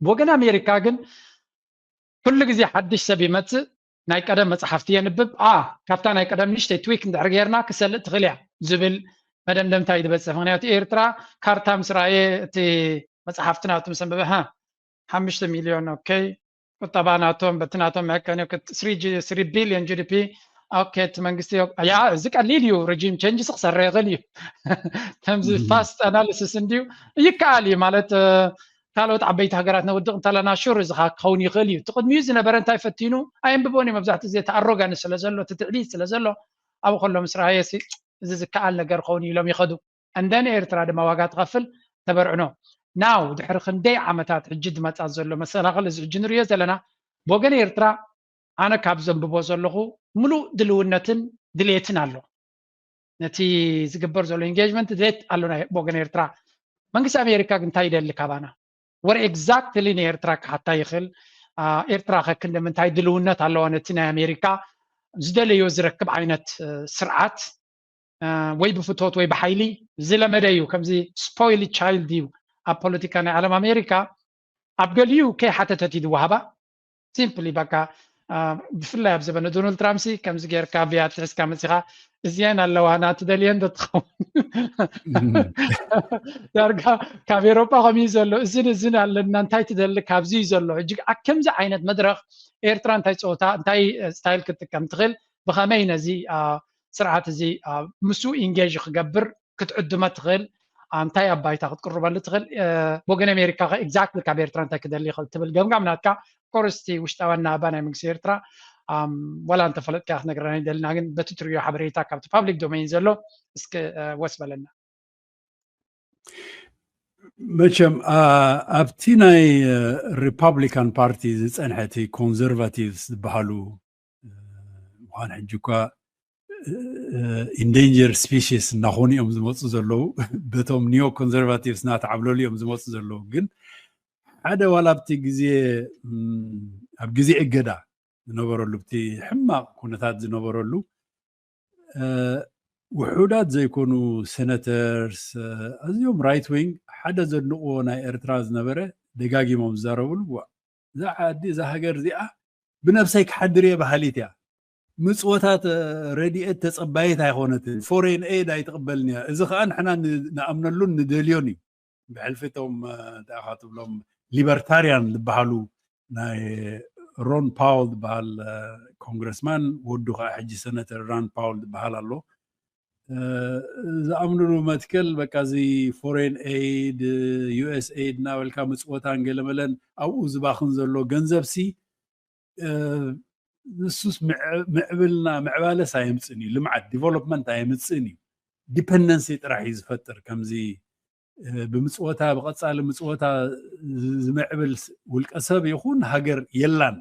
ብወገን ኣሜሪካ ግን ኩሉ ግዜ ሓድሽ ሰብ ይመፅእ ናይ ቀደም መፅሓፍቲ የንብብ ኣ ካብታ ናይ ቀደም ንሽተይ ትዊክ እንድሕር ጌርና ክሰልእ ትኽእል እያ ዝብል መደምደምታ እዩ ዝበፅሕ ምክንያቱ ኤርትራ ካርታ ምስ ረኣየ እቲ መፅሓፍቲ ናቱ ምስ ኣንበበ ሓምሽተ ሚልዮን ኦኬ ቁጠባ ናቶም በቲ ናቶም መዕቀኒ ቢልዮን ጂ ዲ ፒ ኦኬ እቲ መንግስቲ ያ እዚ ቀሊል እዩ regime change ክሰርሕ ይኽእል እዩ ከምዚ fast analysis እንድዩ ይከኣል እዩ ማለት ካልኦት ዓበይቲ ሃገራት ነውድቕ እንተለና ሹር እዚ ክኸውን ይኽእል እዩ እቲ ቅድሚኡ ዝነበረ እንታይ ፈቲኑ ኣየንብቦን እዩ መብዛሕትኡ ግዜ ተኣሮጋኒ ስለ ዘሎ እቲ ትዕቢት ስለ ዘሎ ኣብኡ ከሎ ምስ ረኣየ እዚ ዝከኣል ነገር ክኸውን እዩ ኢሎም ይኸዱ እንደን ኤርትራ ድማ ዋጋ ትኸፍል ተበርዕኖ ናው ድሕሪ ክንደይ ዓመታት ሕጂ ዝመፃ ዘሎ መሰናኽል እዚ ሕጂ ንሪኦ ዘለና ብወገን ኤርትራ ኣነ ካብ ዘንብቦ ዘለኹ ምሉእ ድልውነትን ድሌትን ኣሎ ነቲ ዝግበር ዘሎ engagement ድሌት ኣሎ ናይ ብወገን ኤርትራ መንግስቲ ኣሜሪካ ግን እንታይ ይደሊ ካባና ወረ exactly ንኤርትራ ክሓታ ይኽእል ኤርትራ ከክንዲ ምንታይ ድልውነት ኣለዋ ነቲ ናይ ኣሜሪካ ዝደለዮ ዝረክብ ዓይነት ስርዓት ወይ ብፍቶት ወይ ብሓይሊ ዝለመደ እዩ ከምዚ spoiled child እዩ ኣብ ፖለቲካ ናይ ዓለም ኣሜሪካ ኣብ ገሊኡ ከይሓተተት እዩ ዝወሃባ simply በቃ ብፍላይ ኣብ ዘበነ ዶናልድ ትራምፕ ሲ ከምዚ ጌርካ ብያ ትሕዝካ መፂኻ እዚአን ኣለዋ ናቲ ደልየን ዶ ትኸውን ዳርጋ ካብ ኤሮጳ ከምኡ ዘሎ እዝን እዝን ኣለና እንታይ ትደሊ ካብዚ እዩ ዘሎ ሕጂ ከምዚ ዓይነት መድረኽ ኤርትራ እንታይ ፀወታ እንታይ ስታይል ክትጥቀም ትኽእል ብኸመይ ነዚ ስርዓት እዚ ምስኡ ኢንጌጅ ክገብር ክትዕድመ ትኽእል እንታይ ኣብ ባይታ ክትቅርበሉ ትኽእል ብወገን ኣሜሪካ ከ exactly ካብ ኤርትራ እንታይ ክደሊ ይኽእል ትብል ገምጋም ናትካ ኮርስቲ ውሽጣዊ ኣናባ ናይ መንግስቲ ኤርትራ ዋላ እንተፈለጥካ ክትነግረና ይደልና ግን በቲ ትሪዮ ሓበሬታ ካብቲ ፓብሊክ ዶሜን ዘሎ እስኪ ወስ በለና መቸም ኣብቲ ናይ ሪፓብሊካን ፓርቲ ዝፀንሐ እቲ ኮንዘርቫቲቭስ ዝበሃሉ ምዃን ሕጂ እኳ ኢንደንጀር ስፔሽስ እናኾኑ እዮም ዝመፁ ዘለዉ በቶም ኒዮ ኮንዘርቫቲቭስ እናተዓብለሉ እዮም ዝመፁ ዘለዉ ግን ሓደ ዋላ ኣብቲ ግዜ ኣብ ግዜ እገዳ ዝነበረሉ ብቲ ሕማቕ ኩነታት ዝነበረሉ ውሑዳት ዘይኮኑ ሴነተርስ ኣዝዮም ራይት ዊንግ ሓደ ዘድንቕዎ ናይ ኤርትራ ዝነበረ ደጋጊሞም ዝዛረብሉ እዛ ዓዲ እዛ ሃገር እዚኣ ብነብሰይ ክሓድር እየ በሃሊት እያ ምፅወታት ረድኤት ተፀባይት ኣይኮነትን ፎሬን ኤድ ኣይትቕበልን እያ እዚ ከዓ ንሕና ንኣምነሉን ንደልዮን እዩ ብሕልፊ እቶም እንታይ ኢኻ ትብሎም ሊበርታርያን ዝበሃሉ ናይ ሮን ፓውል ዝበሃል ኮንግረስማን ወዱ ከዓ ሕጂ ሰነተር ራን ፓውል ዝበሃል ኣሎ ዝኣምንሉ መትከል በቃ እዚ ፎሬን ኤድ ዩ ኤስ ኤድ እናበልካ ምፅወታን ገለመለን ኣብኡ ዝባኽን ዘሎ ገንዘብ ሲ ንሱስ ምዕብልና ምዕባለስ ኣየምፅን እዩ ልምዓት ዲቨሎፕመንት ኣየምፅን እዩ ዲፐንደንሲ ጥራሕ እዩ ዝፈጥር ከምዚ እ፣ ብምጽወታ፣ ብቐጻሊ ምጽወታ ዝ-፣ ዝምዕብል ስ-፣ ውልቀ ሰብ ይኹን ሃገር የላን።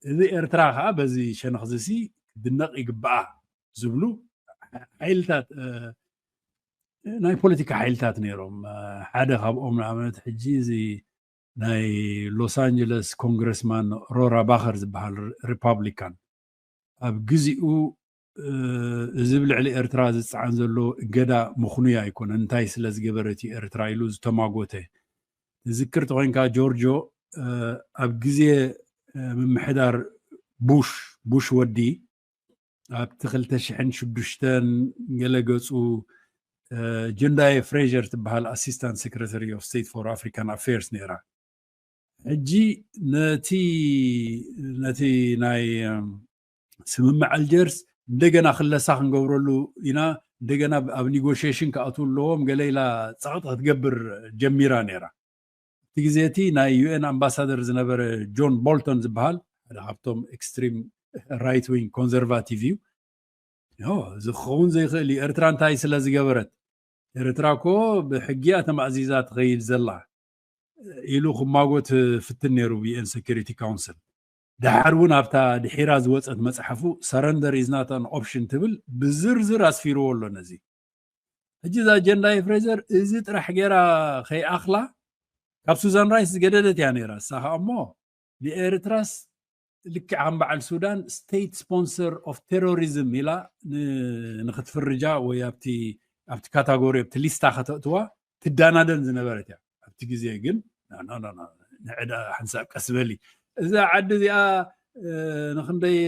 እዚ ኤርትራ ከኣ በዚ ሸነኽዚ ሲ ክድነቕ ይግብኣ ዝብሉ ሓይልታት፣ እ፣ ናይ ፖለቲካ ሓይልታት ነይሮም። እ፣ ሓደ ካብኦም ንኣብነት ሕጂ እዚ ናይ ሎስ ኣንጀለስ ኮንግረስማን ሮራ ባኸር ዝበሃል ሪ-፣ ሪፓብሊካን ኣብ ግዚኡ፣ እ፣ እዚ ኣብ ልዕሊ ኤርትራ ዝጸዓን ዘሎ እገዳ ምኽኑይ ኣይኮነን። እንታይ ስለ ዝገበረት እዩ ኤርትራ ኢሉ ዝተማጎተ። ትዝክር ተኾይንካ ጆርጆ፣ እ፣ ኣብ ግዜ፣ እ፣ ምምሕዳር ቡሽ፣ ቡሽ ወዲ ኣብቲ ክልተ ሽሕን ሽዱሽተን ገለ ገጹ፣ እ፣ ጀንዳየ ፍሬሸር ትበሃል ኣሲስታንት ሴክሬታሪ ኦፍ ስቴት ፎር ኣፍሪካን ኣፌርስ ነይራ። ሕጂ ነቲ፣ ነቲ ናይ፣ እም፣ ስምምዕ ኣልጀርስ እንደገና ክለሳ ክንገብረሉ ኢና፣ እንደገና ኣብ ኒጎሽሽን ክኣትዉ ኣለዎም ገለ ኢላ ጸቕጢ ክትገብር ጀሚራ ነይራ። እቲ ግዜ እቲ ናይ ዩ ኤን ኣምባሳደር ዝነበረ ጆን ቦልቶን ዝበሃል ሓደ ካብቶም ኤክስትሪም ራይት ዊንግ ኮንዘርቫቲቭ እዩ። ዮ፣ እዚ ክኸውን ዘይክእል እዩ። ኤርትራ እንታይ ስለ ዝገበረት? ኤርትራ እኮ ብሕጊ እያ ተማእዚዛ ትኸይድ ዘላ ኢሉ ክማጎት ፍትን ነይሩ ብዩ ኤን ሴኩሪቲ ካውንስል። ደሓር እውን ኣብታ ድሒራ ዝወጸት መጽሓፉ ሰረንደር ኢዝ ናት ኣን ኦፕሽን ትብል ብዝርዝር ኣስፊርዎ ኣሎ ነዚ። ሕጂ እዛ ጀንዳየ ፍሬዘር እዚ ጥራሕ ገይራ ከይኣኽላ ካብ ሱዛን ራይስ ዝገደደት እያ ነይራ። እሳ ኸኣ እሞ ንኤርትራስ ልክዕ ከም በዓል ሱዳን ስቴት ስፖንሰር ኦፍ ቴሮሪዝም ኢላ ን-፣ ንኽትፍርጃ ወይ ኣብቲ፣ ኣብቲ ካታጎሪ፣ ኣብቲ ሊስታ ከተእትዋ ትዳናደን ዝነበረት እያ። ኣብቲ ግዜ ግን፣ ኖ፣ ኖ፣ ኖ፣ ኖ፣ ንዕዳ ሓንሳብ ቀስ በሊ። እዛ ዓዲ እዚኣ፣ እ፣ ንኽንደይ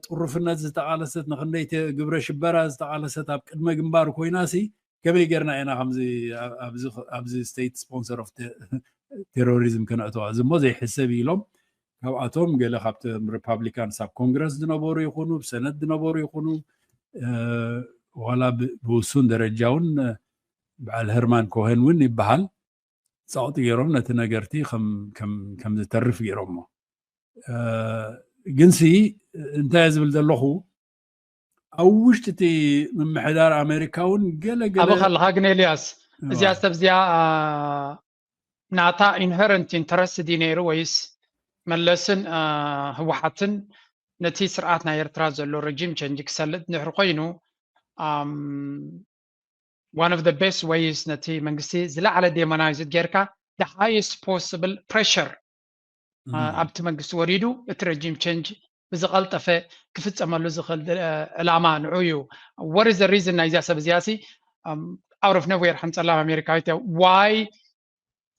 ጥሩፍነት ዝተቓለሰት፣ ንኽንደይ ተ-፣ ግብረ ሽበራ ዝተቓለሰት ኣብ ቅድመ ግንባር ኮይናሲ፣ ከመይ ጌርና ኢና ከምዚ ኣብ-፣ ኣብዚ፣ ኣብዚ ስቴት ስፖንሰር ኦፍ ተ-፣ ቴሮሪዝም ከነእተዋ? እዚ እሞ ዘይሕሰብ እዩ ኢሎም፣ ካብኣቶም ገለ ካብቶም ሪፓብሊካንስ ኣብ ኮንግረስ ዝነበሩ ይኹኑ፣ ብሰነት ዝነበሩ ይኹኑ፣ እ፣ ዋላ ብ-፣ ብውሱን ደረጃ እውን፣ እ፣ በዓል ሄርማን ኮሄን እውን ይበሃል፣ ጸቕጢ ገይሮም ነቲ ነገርቲ ከም፣ ከም፣ ከም ዝተርፍ ገይሮሞ። እ፣ ግንሲ እንታይ እየ ዝብል ዘለኹ፣ ኣብ ውሽጢ እቲ ምምሕዳር ኣሜሪካ እውን ገለ ገለ ኣበኻ ኣለኻ። ግን ኤልያስ፣ እዋ። እዚኣ ሰብ እዚኣ፣ አ፣ ናታ ኢንሄረንት ኢንተረስት ድዩ ነይሩ ወይስ መለስን፣ አ፣ ህወሓትን ነቲ ስርዓት ናይ ኤርትራ ዘሎ ረጂም ቸንጅ ክሰልጥ ድሕሪ ኮይኑ፣ ኣም፣ one of the best ways ነቲ መንግስቲ ዝለዓለ ዴሞናይዝድ ጌርካ the highest possible pressure፣ አ፣ እም። ኣብቲ መንግስቲ ወሪዱ እቲ ረጂም ቸንጅ ብዝቐልጠፈ ክፍጸመሉ ዝኽእል፣ አ፣ ዕላማ ንዑ እዩ። What is the reason ናይዛ ሰብ እዚኣ ሲ፣ ኣም፣ out of nowhere ከም ጸላም ኣሜሪካዊት እያ። ዋይ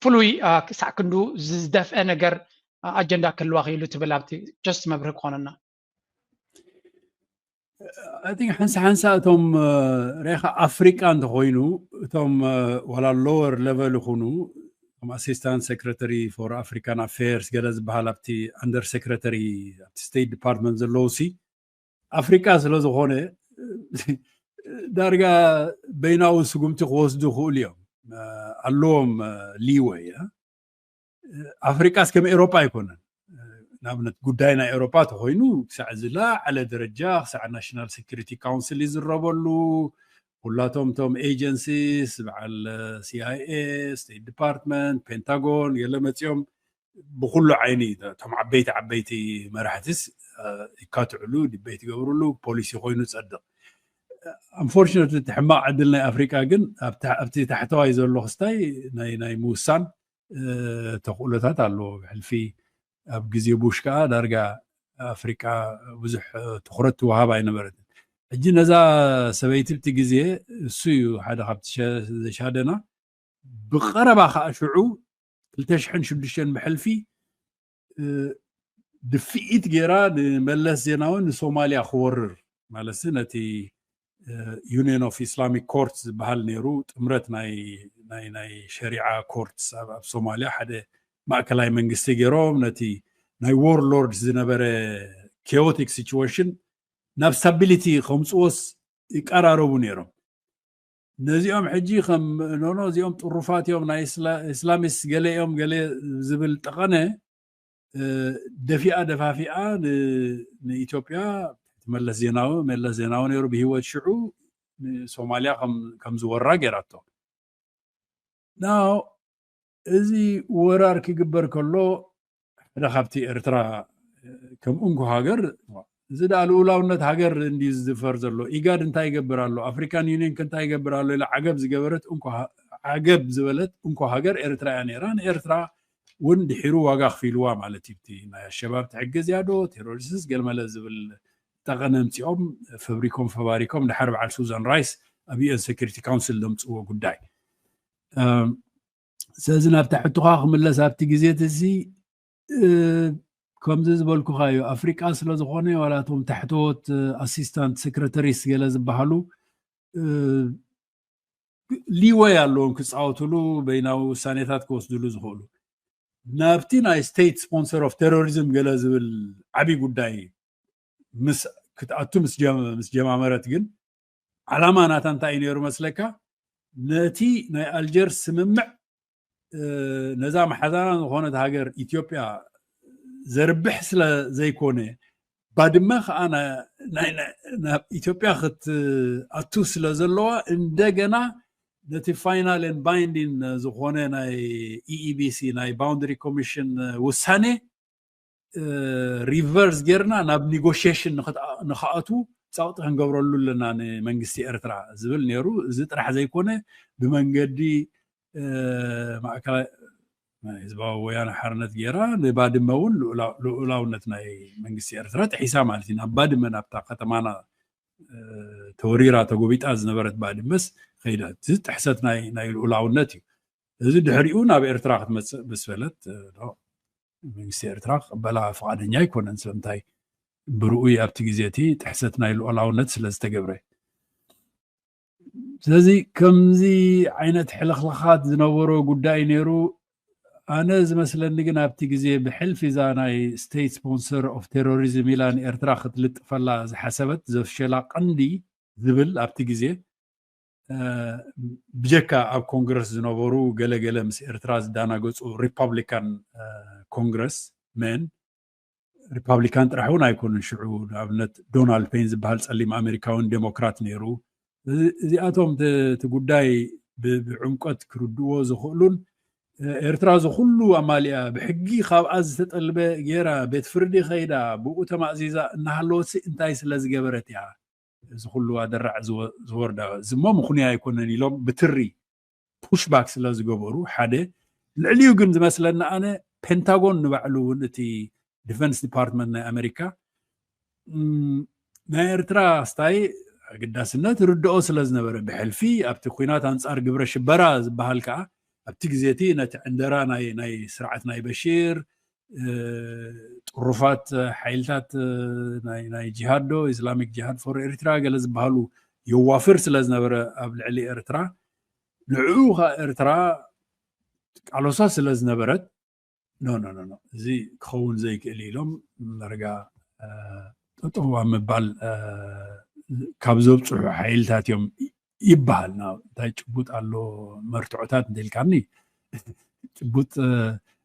ፍሉይ፣ አ፣ ክሳዕ ክንዱ ዝደፍአ ነገር፣ አ፣ ኣጀንዳ ክህልዋ ክኢሉ ትብል ኣብቲ just መብርሂ ክኾነና። I think ሓንሳ ሓንሳ እቶም፣ እ፣ ሬኻ ኣፍሪቃ እንተኾይኑ፣ እቶም፣ እ፣ ዋላ ሎወር ሌቨል ይኹኑ፣ እቶም ኣሲስታንት ሴክሬታሪ ፎር ኣፍሪካን ኣፌርስ ገለ ዝበሃል ኣብቲ ኣንደር ሴክሬታሪ ኣብቲ ስቴት ዲፓርትመንት ዘለዉ ሲ ኣፍሪቃ ስለ ዝኾነ፣ ዳርጋ በይናዊ ስጉምቲ ክወስዱ ይኽእሉ እዮም። እ፣ ኣለዎም፣ እ፣ ሊወይ፣ እ። ኣፍሪቃስ ከም ኤሮፓ ኣይኮነን። ንኣብነት ጉዳይ ናይ ኤሮፓ ተኾይኑ ክሳዕ ዝለዓለ ደረጃ፣ ክሳዕ ናሽናል ሴኩሪቲ ካውንስል ይዝረበሉ። ኩላቶም እቶም ኤጀንሲስ፣ በዓል ሲ ኣይ ኤ፣ ስቴት ዲፓርትመንት፣ ፔንታጎን፣ ገለ መጺኦም ብኩሉ ዓይኒ እቶም ዓበይቲ ዓበይቲ መራሕቲስ፣ እ፣ ይካትዕሉ፣ ዲቤት ይገብርሉ፣ ፖሊሲ ኮይኑ ይጸድቕ። ኣንፎርቹነትሊ እቲ ሕማቕ ዕድል ናይ ኣፍሪቃ ግን ኣብ ታ-፣ ኣብቲ ታሕተዋይ ዘሎ ክስታይ ናይ፣ ናይ ምውሳን እ፣ ተኽእሎታት ኣለዎ። ብሕልፊ ኣብ ግዜ ቡሽ ከኣ ዳርጋ ኣፍሪቃ ብዙሕ፣ እ፣ ትኹረት ትወሃብ ኣይነበረትን። ሕጂ ነዛ ሰበይቲ ብቲ ግዜ እሱ እዩ ሓደ ካብቲ ሸ-፣ ዘሻደና። ብቐረባ ከኣ ሽዑ ክልተ ሽሕን ሽዱሽተን ብሕልፊ፣ እ፣ ድፍኢት ጌራ ንመለስ ዜናዊ ንሶማልያ ክወርር፣ ማለት ነቲ፣ እ፣ ዩኒየን ኦፍ ኢስላሚክ ኮርት ዝበሃል ነይሩ፣ ጥምረት ናይ፣ ናይ፣ ናይ ሸሪዓ ኮርትስ ኣብ፣ ኣብ ሶማልያ ሓደ ማእከላይ መንግስቲ ገይሮም ነቲ ናይ ዎርሎርድ ዝነበረ ኬዮቲክ ሲቹዌሽን ናብ ስታቢሊቲ ከምጽዎስ ይቀራረቡ ነይሮም። ነዚኦም ሕጂ ከም፣ ኖ፣ ኖ፣ እዚኦም ጥሩፋት እዮም፣ ናይ እስላ-፣ እስላሚስት ገለ እዮም፣ ገለ ዝብል ጠቐነ፣ እ፣ ደፊኣ ደፋፊኣ ን-፣ ንኢትዮጵያ፣ መለስ ዜናዊ፣ መለስ ዜናዊ ነይሩ ብህይወት ሽዑ፣ ንሶማልያ ከም፣ ከም ዝወራ ገይራቶ። ናው እዚ ወራር ክግበር ከሎ ሓደ ካብቲ ኤርትራ ከም እንኮ ሃገር፣ እዚ ደኣ ልኡላውነት ሃገር እንዲ ዝድፈር ዘሎ። ኢጋድ እንታይ ይገብር ኣሎ፣ ኣፍሪካን ዩኒየን ከ እንታይ ይገብር ኣሎ ኢላ ዓገብ ዝገበረት እንኮ ሃ- ዓገብ ዝበለት እንኮ ሃገር ኤርትራ እያ ነይራ። ንኤርትራ እውን ድሒሩ ዋጋ ኣኽፊልዋ ማለት እዩ። እቲ ናይ ኣሸባብ ትሕግዝ እያ ዶ፣ ቴሮሪስትስ ገልመለ ዝብል ጠቐነ ኣምፂኦም ፈብሪኮም ፈባሪኮም ድሓር በዓል ሱዛን ራይስ ኣብ ዩኤን ሴኩሪቲ ካውንስል ዘምፅዎ ጉዳይ። ስለዚ ናብ ታሕቱኻ ክምለስ ኣብቲ ግዜ እዚ ከምዚ ዝበልኩኻ እዩ። ኣፍሪቃ ስለ ዝኾነ ዋላ እቶም ታሕተዎት ኣሲስታንት ሴክረተሪስ ገለ ዝበሃሉ ሊወይ ኣለዎም ክፃወትሉ፣ በይናዊ ውሳኔታት ክወስድሉ ዝኽእሉ። ናብቲ ናይ ስቴት ስፖንሰር ኦፍ ቴሮሪዝም ገለ ዝብል ዓብዪ ጉዳይ ምስ ክትኣቱ ምስ ጀመ- ምስ ጀማመረት ግን ዓላማ ናታ እንታይ እዩ ነይሩ መስለካ? ነቲ ናይ ኣልጀርስ ስምምዕ ነዛ መሓዛና ዝኾነት ሃገር ኢትዮጵያ ዘርብሕ ስለ ዘይኮነ፣ ባድመ ከዓ ናብ ኢትዮጵያ ክትኣቱ ስለ ዘለዋ፣ እንደገና ነቲ ፋይናል ን ባይንዲን ዝኾነ ናይ ኢኢቢሲ ናይ ባውንደሪ ኮሚሽን ውሳኔ ሪቨርስ ጌርና ናብ ኒጎሽሽን ንክኣቱ ፃውጢ ክንገብረሉ ኣለና ንመንግስቲ ኤርትራ ዝብል ነይሩ። እዚ ጥራሕ ዘይኮነ፣ ብመንገዲ ማእከላይ ህዝባዊ ወያነ ሓርነት ጌራ ንባድመ እውን ልኡላውነት ናይ መንግስቲ ኤርትራ ጥሒሳ ማለት እዩ። ናብ ባድመ ናብታ ከተማና ተወሪራ ተጎቢጣ ዝነበረት ባድመስ ከይዳ። እዚ ጥሕሰት ናይ ልኡላውነት እዩ። እዚ ድሕሪኡ ናብ ኤርትራ ክትመፅእ ምስ በለት መንግስቲ ኤርትራ ክቕበላ ፍቓደኛ ኣይኮነን። ስለምንታይ? ብርኡይ ኣብቲ ግዜ እቲ ጥሕሰት ናይ ልኡላውነት ስለ ዝተገብረ። ስለዚ ከምዚ ዓይነት ሕልኽልኻት ዝነበሮ ጉዳይ ነይሩ። ኣነ ዝመስለኒ ግን ኣብቲ ግዜ ብሕልፊ እዛ ናይ ስቴት ስፖንሰር ኦፍ ቴሮሪዝም ኢላ ንኤርትራ ክትልጥፈላ ዝሓሰበት ዘፍሸላ ቀንዲ ዝብል ኣብቲ ግዜ ብጀካ ኣብ ኮንግረስ ዝነበሩ ገለገለ ምስ ኤርትራ ዝዳናገፁ ሪፓብሊካን ኮንግረስ መን ሪፓብሊካን ጥራሕ እውን ኣይኮኑን። ሽዑ ንኣብነት ዶናልድ ፔን ዝበሃል ፀሊም ኣሜሪካውን ዴሞክራት ነይሩ። እዚኣቶም እቲ ጉዳይ ብዕምቀት ክርድዎ ዝኽእሉን ኤርትራ ዝኩሉ ኣማሊኣ ብሕጊ ካብኣ ዝተጠልበ ገይራ ቤት ፍርዲ ከይዳ ብኡ ተማእዚዛ እናሃለወትሲ እንታይ ስለ ዝገበረት እያ እዚ ኩሉ ኣደራዕ ዝወርዳ? እዚ እሞ ምኽንያ ኣይኮነን ኢሎም ብትሪ ፑሽባክ ስለ ዝገበሩ ሓደ። ልዕሊኡ ግን ዝመስለኒ ኣነ ፔንታጎን ንባዕሉ እውን እቲ ዲፈንስ ዲፓርትመንት ናይ ኣሜሪካ ናይ ኤርትራ ስታይ ኣገዳስነት ርድኦ ስለ ዝነበረ ብሕልፊ ኣብቲ ኩናት ኣንጻር ግብረ ሽበራ ዝበሃል ከዓ ኣብቲ ግዜ እቲ ነቲ ዕንደራ ናይ ስርዓት ናይ በሺር ጥሩፋት ሓይልታት ናይ ጂሃድ ዶ ኢስላሚክ ጂሃድ ፎር ኤሪትራ ገለ ዝበሃሉ የዋፍር ስለ ዝነበረ ኣብ ልዕሊ ኤርትራ ንዕኡ ከዓ ኤርትራ ቃሎሳ ስለ ዝነበረት ኖ ኖ ኖ እዚ ክኸውን ዘይክእል ኢሎም መርጋ ጠጠው ኣብ ምባል ካብ ዘብፅሑ ሓይልታት እዮም ይበሃል። እንታይ ጭቡጥ ኣሎ መርትዖታት እንተልካኒ ጭቡጥ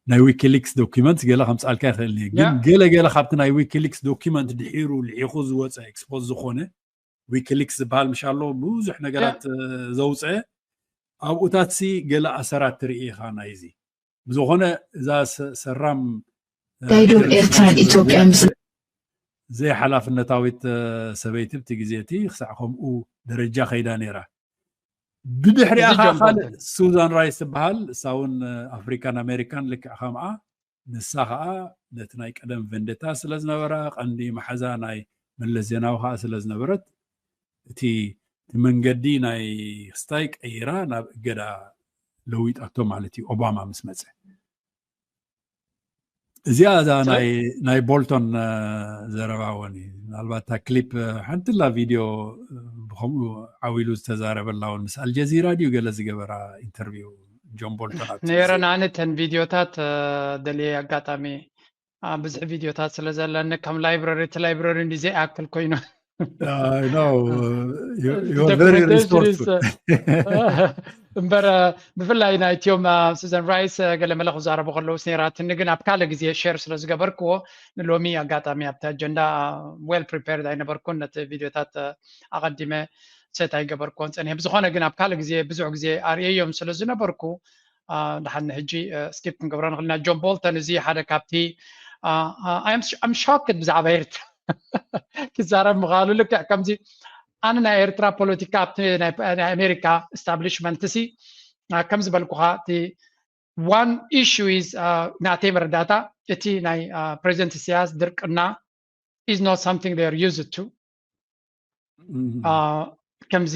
ናይ ዊኪሊክስ ዶኪመንት ገለ ከምፃልካ ይኽእል እየ። ግን ገለ ገለ ካብቲ ናይ ዊኪሊክስ ዶኪመንት ድሒሩ ልዒኹ ዝወፀ ኤክስፖዝ ዝኾነ ዊኪሊክስ ዝበሃል ምሽ ኣሎ ብዙሕ ነገራት ዘውፀ ኣብኡታት ሲ ገለ ኣሰራት ትርኢ ኢኻ ናይዚ ብዝኾነ እዛ ሰራም ዳይዶብ ኤርትራን ኢትዮጵያ ምስ ዘይሓላፍነታዊት ሰበይቲ ብቲ ግዜ እቲ ክሳዕ ከምኡ ደረጃ ከይዳ ነይራ። ብድሕሪኣ ከዓ ካልእ ሱዛን ራይስ ትበሃል እሳ እውን ኣፍሪካን ኣሜሪካን ልክዕ ከምኣ ንሳ ከዓ ነቲ ናይ ቀደም ቨንደታ ስለ ዝነበራ ቀንዲ መሓዛ ናይ መለስ ዜናዊ ከዓ ስለ ዝነበረት እቲ መንገዲ ናይ ክስታይ ቀይራ ናብ እገዳ ለዊጣቶ ማለት እዩ ኦባማ ምስ መፀ። እዚኣ እዛ ናይ ቦልቶን ዘረባ እውን እዩ። ምናልባት እታ ክሊፕ ሓንትላ ቪድዮ ብከምኡ ዓው ኢሉ ዝተዛረበላ እውን ምስ ኣልጀዚራ ድዩ ገለ ዝገበራ ኢንተርቪው ጆን ቦልቶን ኣብቲ ግዜ። ነይረን ኣነ እተን ቪድዮታት ደልየ ኣጋጣሚ ብዙሕ ቪድዮታት ስለ ዘለኒ ከም ላይብረሪ እቲ ላይብረሪ እንዲ ዘይኣክል ኮይኑ ሪሶርስ እምበር ብፍላይ ናይ እትዮም ሱዘን ራይስ ገለ መለ ክዛረቡ ከለውስ ነይራትኒ ግን ኣብ ካልእ ግዜ ሸር ስለ ዝገበርክዎ ንሎሚ ኣጋጣሚ ኣብቲ ኣጀንዳ ዌል ፕሪፔርድ ኣይነበርኩን ነቲ ቪድዮታት ኣቐዲመ ሰት ኣይገበርኩዎን ፀኒሐ። ብዝኾነ ግን ኣብ ካልእ ግዜ ብዙሕ ግዜ ኣርእየዮም ስለ ዝነበርኩ፣ ደሓን ንሕጂ ስኪፕ ክንገብሮ ንኽእል ኢና። ጆን ቦልተን፣ እዚ ሓደ ካብቲ ኣም ሾክድ ብዛዕባ ኤርትራ ክዛረብ ምኽኣሉ። ልክዕ ከምዚ ኣነ ናይ ኤርትራ ፖለቲካ ኣብቲ ናይ ኣሜሪካ ኤስታብሊሽመንት ሲ ከም ዝበልኩኻ እቲ ዋን ኢሹ ኢዝ ናተይ መረዳእታ እቲ ናይ ፕሬዚደንት ኢሳያስ ድርቅና is not something they are used to። ከምዚ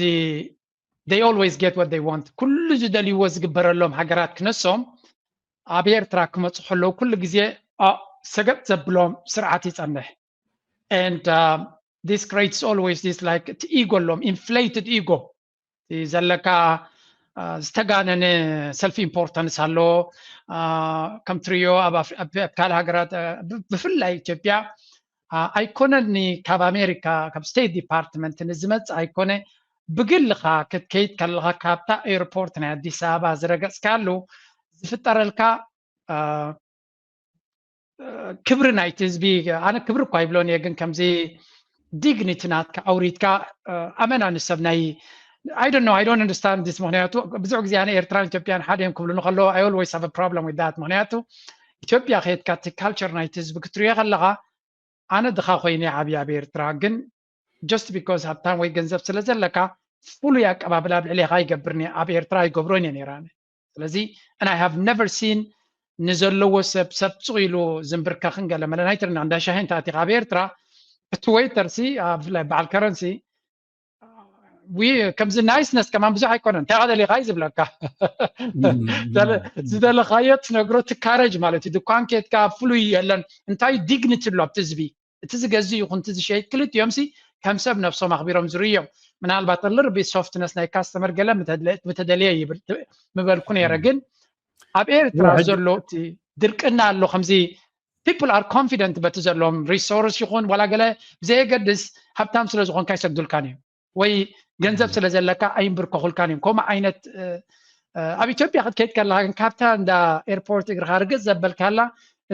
they always get what they want። ኩሉ ዝደልይዎ ዝግበረሎም ሃገራት ክነሶም ኣብ ኤርትራ ክመፁ ከለዉ ኩሉ ግዜ ሰገጥ ዘብሎም ስርዓት ይፀንሕ። And this creates always this like እቲ ኢጎ ኣሎም፣ inflated ego። ዘለካ ዝተጋነነ ሰልፍ ኢምፖርተንስ ኣሎ። ከም ትሪዮ ኣብ ካልእ ሃገራት ብፍላይ ኢትዮጵያ ኣይኮነን ካብ ኣሜሪካ ካብ ስቴት ዲፓርትመንት ንዝመፅእ ኣይኮነ፣ ብግልኻ ክትከይድ ከለኻ ካብታ ኤርፖርት ናይ ኣዲስ ኣበባ ዝረገፅካሉ ዝፍጠረልካ ክብሪ ናይቲ ህዝቢ። ኣነ ክብሪ እኳ ይብሎን እየ፣ ግን ከምዚ ዲግኒቲ ናትካ ኣውሪድካ ኣመና ንሰብ ናይ I don't know, I don't understand this። ምክንያቱ ብዙሕ ግዜ ኣነ ኤርትራን ኢትዮጵያን ሓደ እዮም ክብሉኒ ከለዉ I always have a problem with that። ምክንያቱ ኢትዮጵያ ከየድካ እቲ ካልቸር ናይቲ ህዝቢ ክትሪኦ ከለኻ ኣነ ድኻ ኮይነ ዓብየ ኣብ ኤርትራ፣ ግን just because ሃብታም ወይ ገንዘብ ስለ ዘለካ ፍሉይ ኣቀባብላ ኣብ ልዕሌኻ ይገብርኒ ኣብ ኤርትራ ኣይገብሮን እየ ነይራ። ስለዚ and I have never seen ንዘለዎ ሰብ ሰብ ፅቕ ኢሉ ዝንብርከኽን ገለ መለ ናይ ትርና እንዳ ሻሂ እንተ ኣቲኻ ኣብ ኤርትራ እቲ ዌይተር ሲ ብፍላይ በዓል ከረንሲ ከምዚ ናይስነስ ከማን ብዙሕ ኣይኮነን። እንታይ ደሊኻ እዩ ዝብለካ። ዝደለኻዮ ትነግሮ ትካረጅ ማለት እዩ። ድኳን ኬትካ ፍሉይ የለን። እንታይ ዲግኒቲ ኣሎ ኣብቲ ህዝቢ? እቲ ዝገዝእ ይኹን እቲ ዝሸይጥ ክልቲኦም ሲ ከም ሰብ ነብሶም ኣኽቢሮም ዝርእዮም። ምናልባት ልርቢ ሶፍትነስ ናይ ካስተመር ገለ ምተደልየ ይብል ምበልኩ ነይረ። ግን ኣብ ኤርትራ ዘሎ እቲ ድርቅና ኣሎ። ከምዚ people are confident በቲ ዘለዎም ሪሶርስ ይኹን ዋላ ገለ ብዘየገድስ ሃብታም ስለ ዝኾንካ ይሰግዱልካን እዮም ወይ ገንዘብ ስለ ዘለካ ኣይንብርከኹልካን እዮም። ከምኡ ዓይነት ኣብ ኢትዮጵያ ክትከይድ ከለካ ግን ካብታ እንዳ ኤርፖርት እግርኻ ርግፅ ዘበልካላ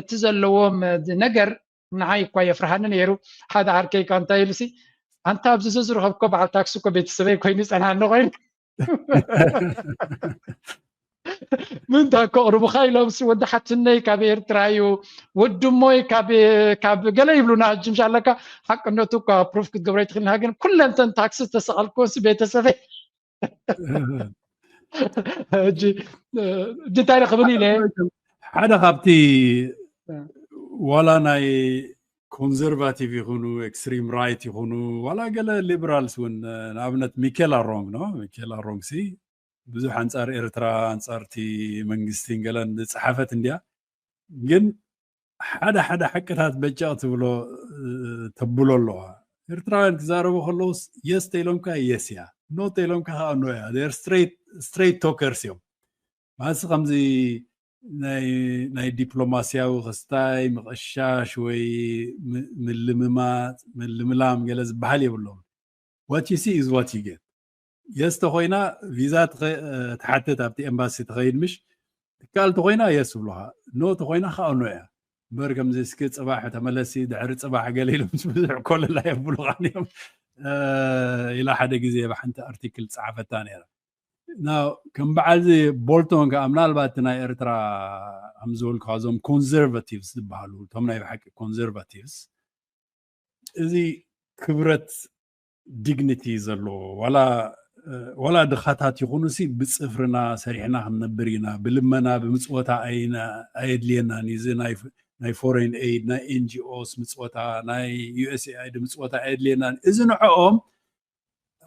እቲ ዘለዎም ነገር ንዓይ እኳ የፍርሃኒ ነይሩ። ሓደ ዓርከይ እኳ እንታይ ኢሉሲ ኣንታ ኣብዚ ዝረኸብኮ በዓል ታክሲ እኮ ቤተሰበይ ኮይኑ ይፀንሓኒ ኮይኑ ምንታ እኮ ቅርብኻ ኢሎም ሲ ወዲ ሓትነይ ካብ ኤርትራ እዩ ወዲ ሞይ ካብ ገለ ይብሉና ሕጂ ምሻ ኣለካ ሓቅነቱ እኳ ፕሩፍ ክትገብሮ ይትኽእልና ግን ኩለንተን ታክሲ ዝተሰቐልኩ ሲ ቤተሰበይ ሕጂ እንታይ ረኽብን ኢለ ሓደ ካብቲ ዋላ ናይ ኮንዘርቫቲቭ ይኹኑ ኤክስትሪም ራይት ይኹኑ ዋላ ገለ ሊበራልስ እውን ንኣብነት ሚኬላ ሮንግ ኖ ሚኬላ ሮንግ ሲ ብዙሕ ኣንፃር ኤርትራ ኣንፃርቲ መንግስቲ ገለን ዝፀሓፈት እንዲያ ግን ሓደ ሓደ ሓቅታት በጨቕ ትብሎ ተብሎ ኣለዋ ኤርትራውያን ክዛረቡ ከለውስ የስ ተኢሎምካ የስ እያ ኖ ተኢሎምካ ከዓ ኖ እያ ስትሬት ቶከርስ እዮም ማለትሲ ከምዚ ናይ ዲፕሎማስያዊ ክስታይ ምቕሻሽ ወይ ምልምማፅ ምልምላም ገለ ዝበሃል የብሎም what you see is what you get የስ ተኮይና ቪዛ ትሓትት ኣብቲ ኤምባሲ ትኸይድ ምሽ ትካል ተኮይና የስ ብሉካ ኖ ተኮይና ከዓ ኖ እያ እምበር ከምዚ እስኪ ፅባሕ ተመለሲ ድሕሪ ፅባሕ ገለ ኢሎም ብዙሕ ኮለላ የብሉካን እዮም ኢላ ሓደ ግዜ ብሓንቲ ኣርቲክል ፀሓፈታ ነይራ ከም በዓልዚ ቦልቶን ከዓ ምናልባት እቲ ናይ ኤርትራ ከም ዝበልኩ እዞም ኮንዘርቫቲቭስ ዝበሃሉ እቶም ናይ ብሓቂ ኮንዘርቫቲቭስ እዚ ክብረት ዲግኒቲ ዘለዎ ዋላ ድኻታት ይኹኑ ሲ ብፅፍርና ሰሪሕና ክንነብር ኢና ብልመና ብምፅወታ ኣየድልየናን እዚ ናይ ፎሬን ኤድ ናይ ኤንጂኦስ ምፅወታ ናይ ዩኤስኤኣይዲ ምፅወታ ኣየድልየናን እዚ ንዕኦም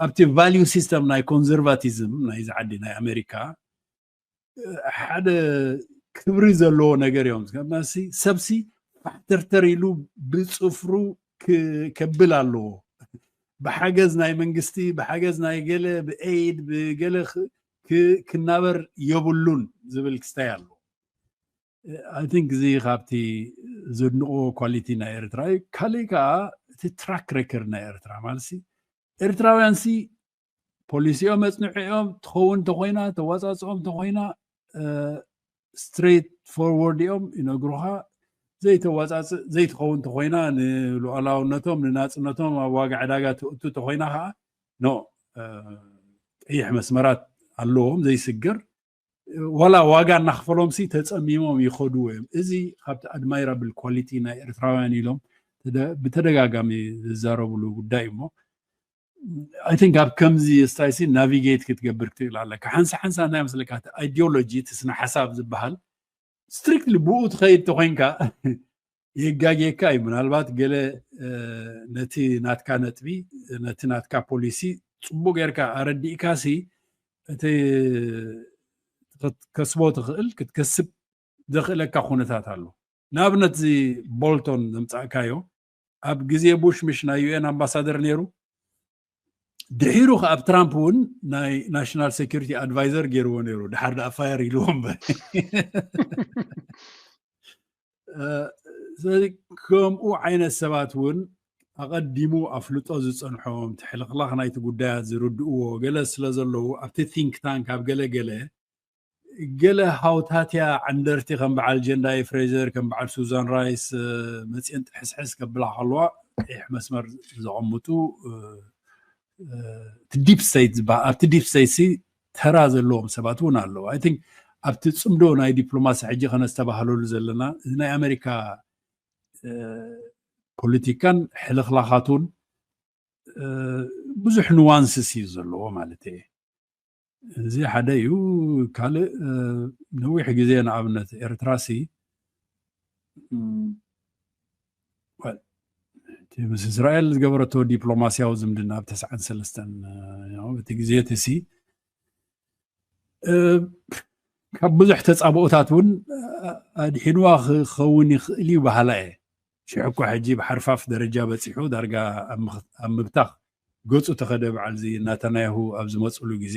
ኣብቲ ቫልዩ ሲስተም ናይ ኮንዘርቫቲዝም ናይዚ ዓዲ ናይ ኣሜሪካ ሓደ ክብሪ ዘለዎ ነገር እዮም ሰብሲ ፋሕተርተር ኢሉ ብፅፍሩ ከብል ኣለዎ ብሓገዝ ናይ መንግስቲ ብሓገዝ ናይ ገለ ብኤይድ ብገለ ክናበር የብሉን ዝብል ክስታይ ኣለዎ I think እዚ ካብቲ ዘድንቆ ኳሊቲ ናይ ኤርትራ እዩ ካሊእ ከዓ እቲ ትራክ ሬከርድ ናይ ኤርትራ ማለት ኤርትራውያን ሲ ፖሊሲኦም መፅንዑ እዮም ትኸውን ተኮይና ተዋፃፅኦም ተኮይና ስትሬት ፎርወርድ እዮም ይነግሩካ ዘይተዋፃፅእ ዘይትኸውን ተኮይና ንሉዓላውነቶም ንናፅነቶም ኣብ ዋጋ ዕዳጋ ትእቱ ተኮይና ከዓ ኖ ቀይሕ መስመራት ኣለዎም ዘይስገር፣ ዋላ ዋጋ እናኽፈሎም ሲ ተፀሚሞም ይኸድዎ እዮም። እዚ ካብቲ ኣድማይራብል ኳሊቲ ናይ ኤርትራውያን ኢሎም ብተደጋጋሚ ዝዛረብሉ ጉዳይ እሞ፣ I think ኣብ ከምዚ ስታይሲ ናቪጌት ክትገብር ክትክእል ኣለካ። ሓንሳ ሓንሳ እንታይ መስለካ፣ እቲ ኣይዲዮሎጂ፣ እቲ ስነ ሓሳብ ዝበሃል ስትሪክትሊ ብኡ ትኸይድ ተኮይንካ የጋግየካ እዩ። ምናልባት ገለ ነቲ ናትካ ነጥቢ፣ ነቲ ናትካ ፖሊሲ ፅቡቅ ጌርካ ኣረዲእካ ሲ እቲ ክትከስቦ ትኽእል ክትከስብ ዘኽእለካ ኩነታት ኣሎ። ንኣብነት እዚ ቦልቶን ዘምፃእካዮ ኣብ ግዜ ቡሽ ምሽ ናይ ዩ ኤን ኣምባሳደር ነይሩ። ድሒሩ ከ ኣብ ትራምፕ እውን ናይ ናሽናል ሴኩሪቲ ኣድቫይዘር ገይርዎ ነይሩ። ድሓር ደኣ ፋየር ኢልዎ እምበር። ስለዚ ከምኡ ዓይነት ሰባት እውን ኣቐዲሙ ኣፍልጦ ዝፀንሖም፣ ትሕልኽላኽ ናይቲ ጉዳያት ዝርድእዎ ገለ ስለ ዘለዉ ኣብቲ ቲንክ ታንክ ኣብ ገለ ገለ ገለ ሃውታትያ ዓንደርቲ ከም በዓል ጀንዳይ ፍሬዘር ከም በዓል ሱዛን ራይስ መፅየን ጥሕስሕስ ከብላ ከለዋ ቀይሕ መስመር ዘቐምጡ እቲ ዲፕ ስቴት ዝበሃል ኣብቲ ዲፕ ስቴት ሲ ተራ ዘለዎም ሰባት እውን ኣለዉ። I think ኣብቲ ፅምዶ ናይ ዲፕሎማሲ ሕጂ ከነስተባህለሉ ዘለና እዚ ናይ ኣሜሪካ ፖለቲካን ሕልኽላኻቱን ብዙሕ ኑዋንስስ እዩ ዘለዎ ማለት እየ። እዚ ሓደ እዩ። ካልእ ነዊሕ ግዜ ንኣብነት ኤርትራ ሲ ምስ እስራኤል ዝገበረቶ ዲፕሎማስያዊ ዝምድና ኣብ ተስዓን ሰለስተን እቲ ግዜ እቲ ሲ ካብ ብዙሕ ተፃብኦታት እውን ኣድሒንዋ ክኸውን ይኽእል እዩ በሃላ እየ። ሽሕ እኳ ሕጂ ብሓርፋፍ ደረጃ በፂሑ ዳርጋ ኣብ ምብታኽ ገፁ ተኸደ በዓል እዚ ናታንያሁ ኣብ ዝመፅሉ ግዜ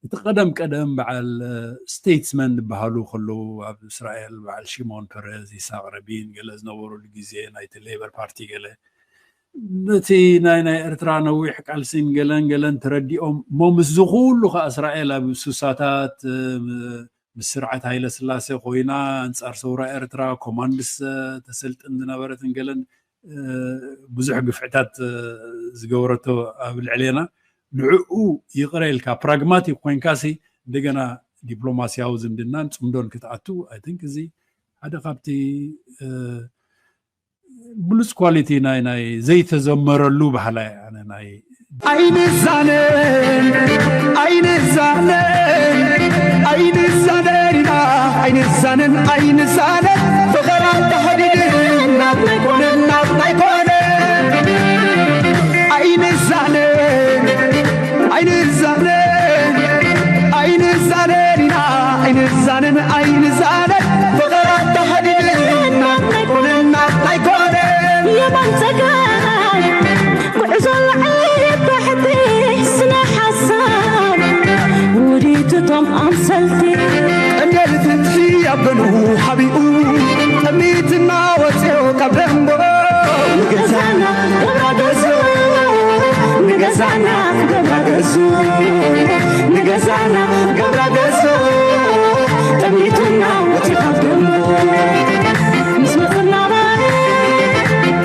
እቲ ቀደም ቀደም በዓል ስቴትስመን ዝበሃሉ ከለዉ ኣብ እስራኤል በዓል ሽሞን ፐረዝ፣ ይስሐቅ ረቢን ገለ ዝነበሩሉ ግዜ ናይቲ ሌበር ፓርቲ ገለ ነቲ ናይ ናይ ኤርትራ ነዊሕ ቃልሲን ገለን ገለን ተረዲኦም እሞ ምስዚ ኩሉ ከዓ እስራኤል ኣብ ሱሳታት ምስ ስርዓት ሃይለ ስላሴ ኮይና ኣንፃር ሰውራ ኤርትራ ኮማንድስ ተሰልጥን ዝነበረትን ገለን ብዙሕ ግፍዕታት ዝገበረቶ ኣብ ልዕሌና ንዕኡ ይቕረ ኢልካ ፕራግማቲክ ኮይንካሲ እንደገና ዲፕሎማስያዊ ዝምድናን ፅምዶን ክትኣቱ I think እዚ ሓደ ካብቲ ብሉፅ ኳሊቲ ናይ ናይ ዘይተዘመረሉ ባህላ ኣነ ናይ ኣይንዛነን ኣይንዛነን ኣይንዛነን ኢና ኣይንዛነን ኣይንዛነን ፍቕራ ተኸዲድን ናብ ናይ ኮነን ናብ ናይ ኮነን ኣይንዛነን ኣይንዛነን ኣይንዛነን ኢና ኣይንዛነን ኣይንዛነን ፍቕራ ተኸዲድን ናብ ናይ ኮነን ናብ ናይ ኮነን የማን ጸጋም ጉዕዞ ላዕሊ ታሕቲ ስነ ሓሳብ ውዲትቶም ኣምሰልቲ ቀንዴል ፍትሒ ኣብ ገኑ ሓቢኡ ጠሚትና ወፅዮ ካብ ደንቦ ንገዛና ገብራ ገዙ ንገዛና ገብራ ገዙ ንገዛና ገብራ ገዙ ጠሚትና ወፅዮ ካብ ደንቦ ምስ መፅና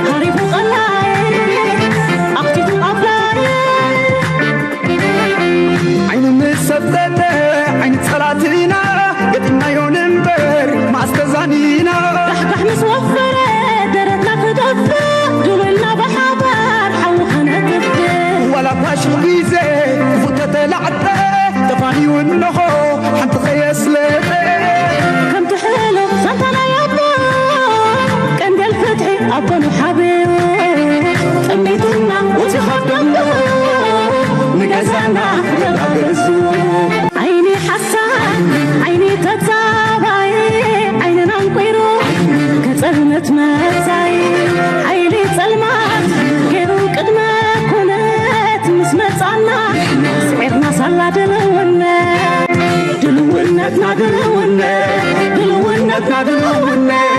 ሃሪቡ ቀላይ ኣኽቲቱ ኣፍላይ ዓይኒ ምስ ሰብተተ ዓይኒ ጸላትና ገጢምናዮ ንንበር መዓስ ተዛኒና ዳሕዳሕ ምስ ወፈረ ደረትና ክደፍእ ድውልና ብሓባር ሓዊ ከነጥፍእ ዋላ ፋሽል ግዜ ክፉት ተተላዕጠ ተፋንዩ እንሆ ሓንቲ ከየስለጠ ከምቲ ሕሉፍ ዛንታ ናይ ኣቦ ቀንዴል ፍትሒ ኣቦ ንሓብዮ ጠሚትና ወፂኻ ደሞ ንገዛና ገዛ ገዙ ዓይኒ ሓሳድ ዓይኒ ተጻባይ ዓይንና ኣንቂሩ ከጸልመት መጻይ ሓይሊ ጸልማት ገይሩ ቅድመ ኩነት ምስ መጻና ስዒርና ሳላ ድልውነት ድልውነትና ድልውነት ድልውነትና ድልውነት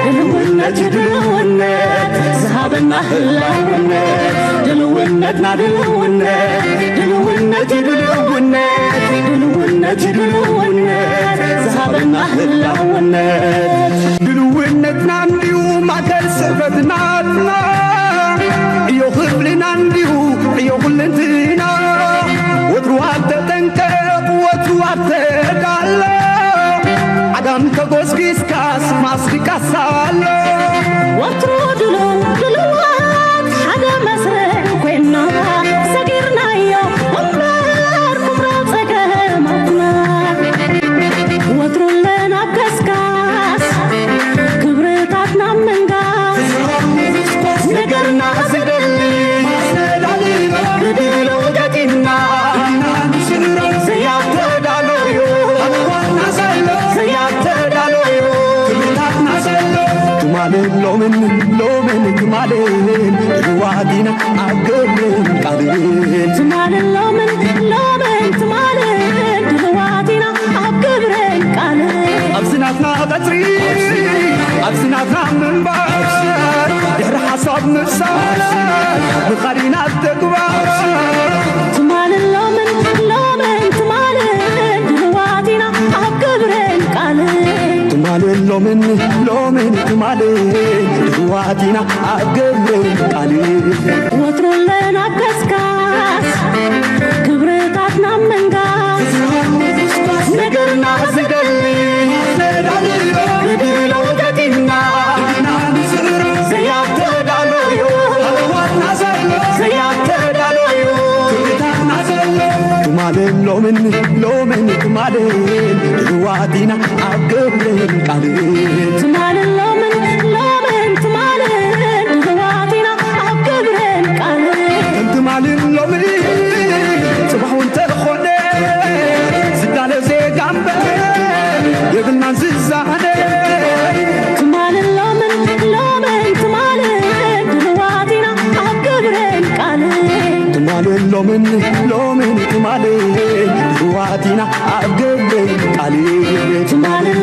ድልውነት እዩ ድልውነት ዝሃበና ህላውነት ድልውነትና ድልውነት ድልውነት እዩ ድልውነት ድልውነት እዩ ድልውነት ዝሃበና ህላውነት ድልውነትና እንዲዩ ማእከል ስዕበትናትና ዕዮ ክፍልና እንዲዩ ዕዮ ኩልንትና ዳም ተጎስጊስካስ ማስቲካስ ኣሎ። ወትሩ ድሉው ድሉዋት ሓደ መስርዕ ኮይና ሰጊርናዮ እምበር ኩምራ ጸገማትና። ወትሩ ኣለና ኣብ ገስጋስ ክብርታትና ምንጋስ ነገርና ዝደሊ ርድኢት ገጢምና ዘያተዳለዩ ዘያተዳለዩ ትማልን ሎምን ሎምን ትማልን ድልዋት ኢና ኣብ ግብርን ቃልን ትማልን ሎምን ሎምን ትማልን ድልዋት ኢና ኣብ ግብርን ቃልን ኣብዚ ናትና ቀጽሪ ኣብዚ ናትና ምንባር ድሕሪ ሓሳብ ምፍሳር ምኻድ ኢና ኣብ ተግባር ትማልን ሎምን ሎምን ትማልን ድልዋት ኢና ኣብ ግብርን ቃልን ትማልን ሎምን ሎምን ትማልን ድልዋት ኢና ኣብ ግብርን ቃልን ወትሩ ኣለና ኣብ ገስጋስ ክብርታትና ምንጋስ ነገርና ዝደሊ ርድኢት ገጢምና ዘያተዳለዩ ዘያተዳለዩ ትማልን ሎምን ሎምን ትማልን ድልዋት ኢና ኣብ ግብርን ቃልን ትማልን ሎምን ሎምን ትማልን ድልዋት ኢና ኣብ ግብርን ቃልን ትማልን ሎምን ጽባሕ እውን ተኾነ ዝዳለ ዜጋ እምበር የብልናን ዝዛነ ትማልን ሎምን ሎምን ትማልን ድልዋት ኢና ኣብ ግብርን ቃልን ትማልን ሎምን ሎምን ትማልን ድልዋት ኢና ኣብ ግብርን ቃልን ትማልን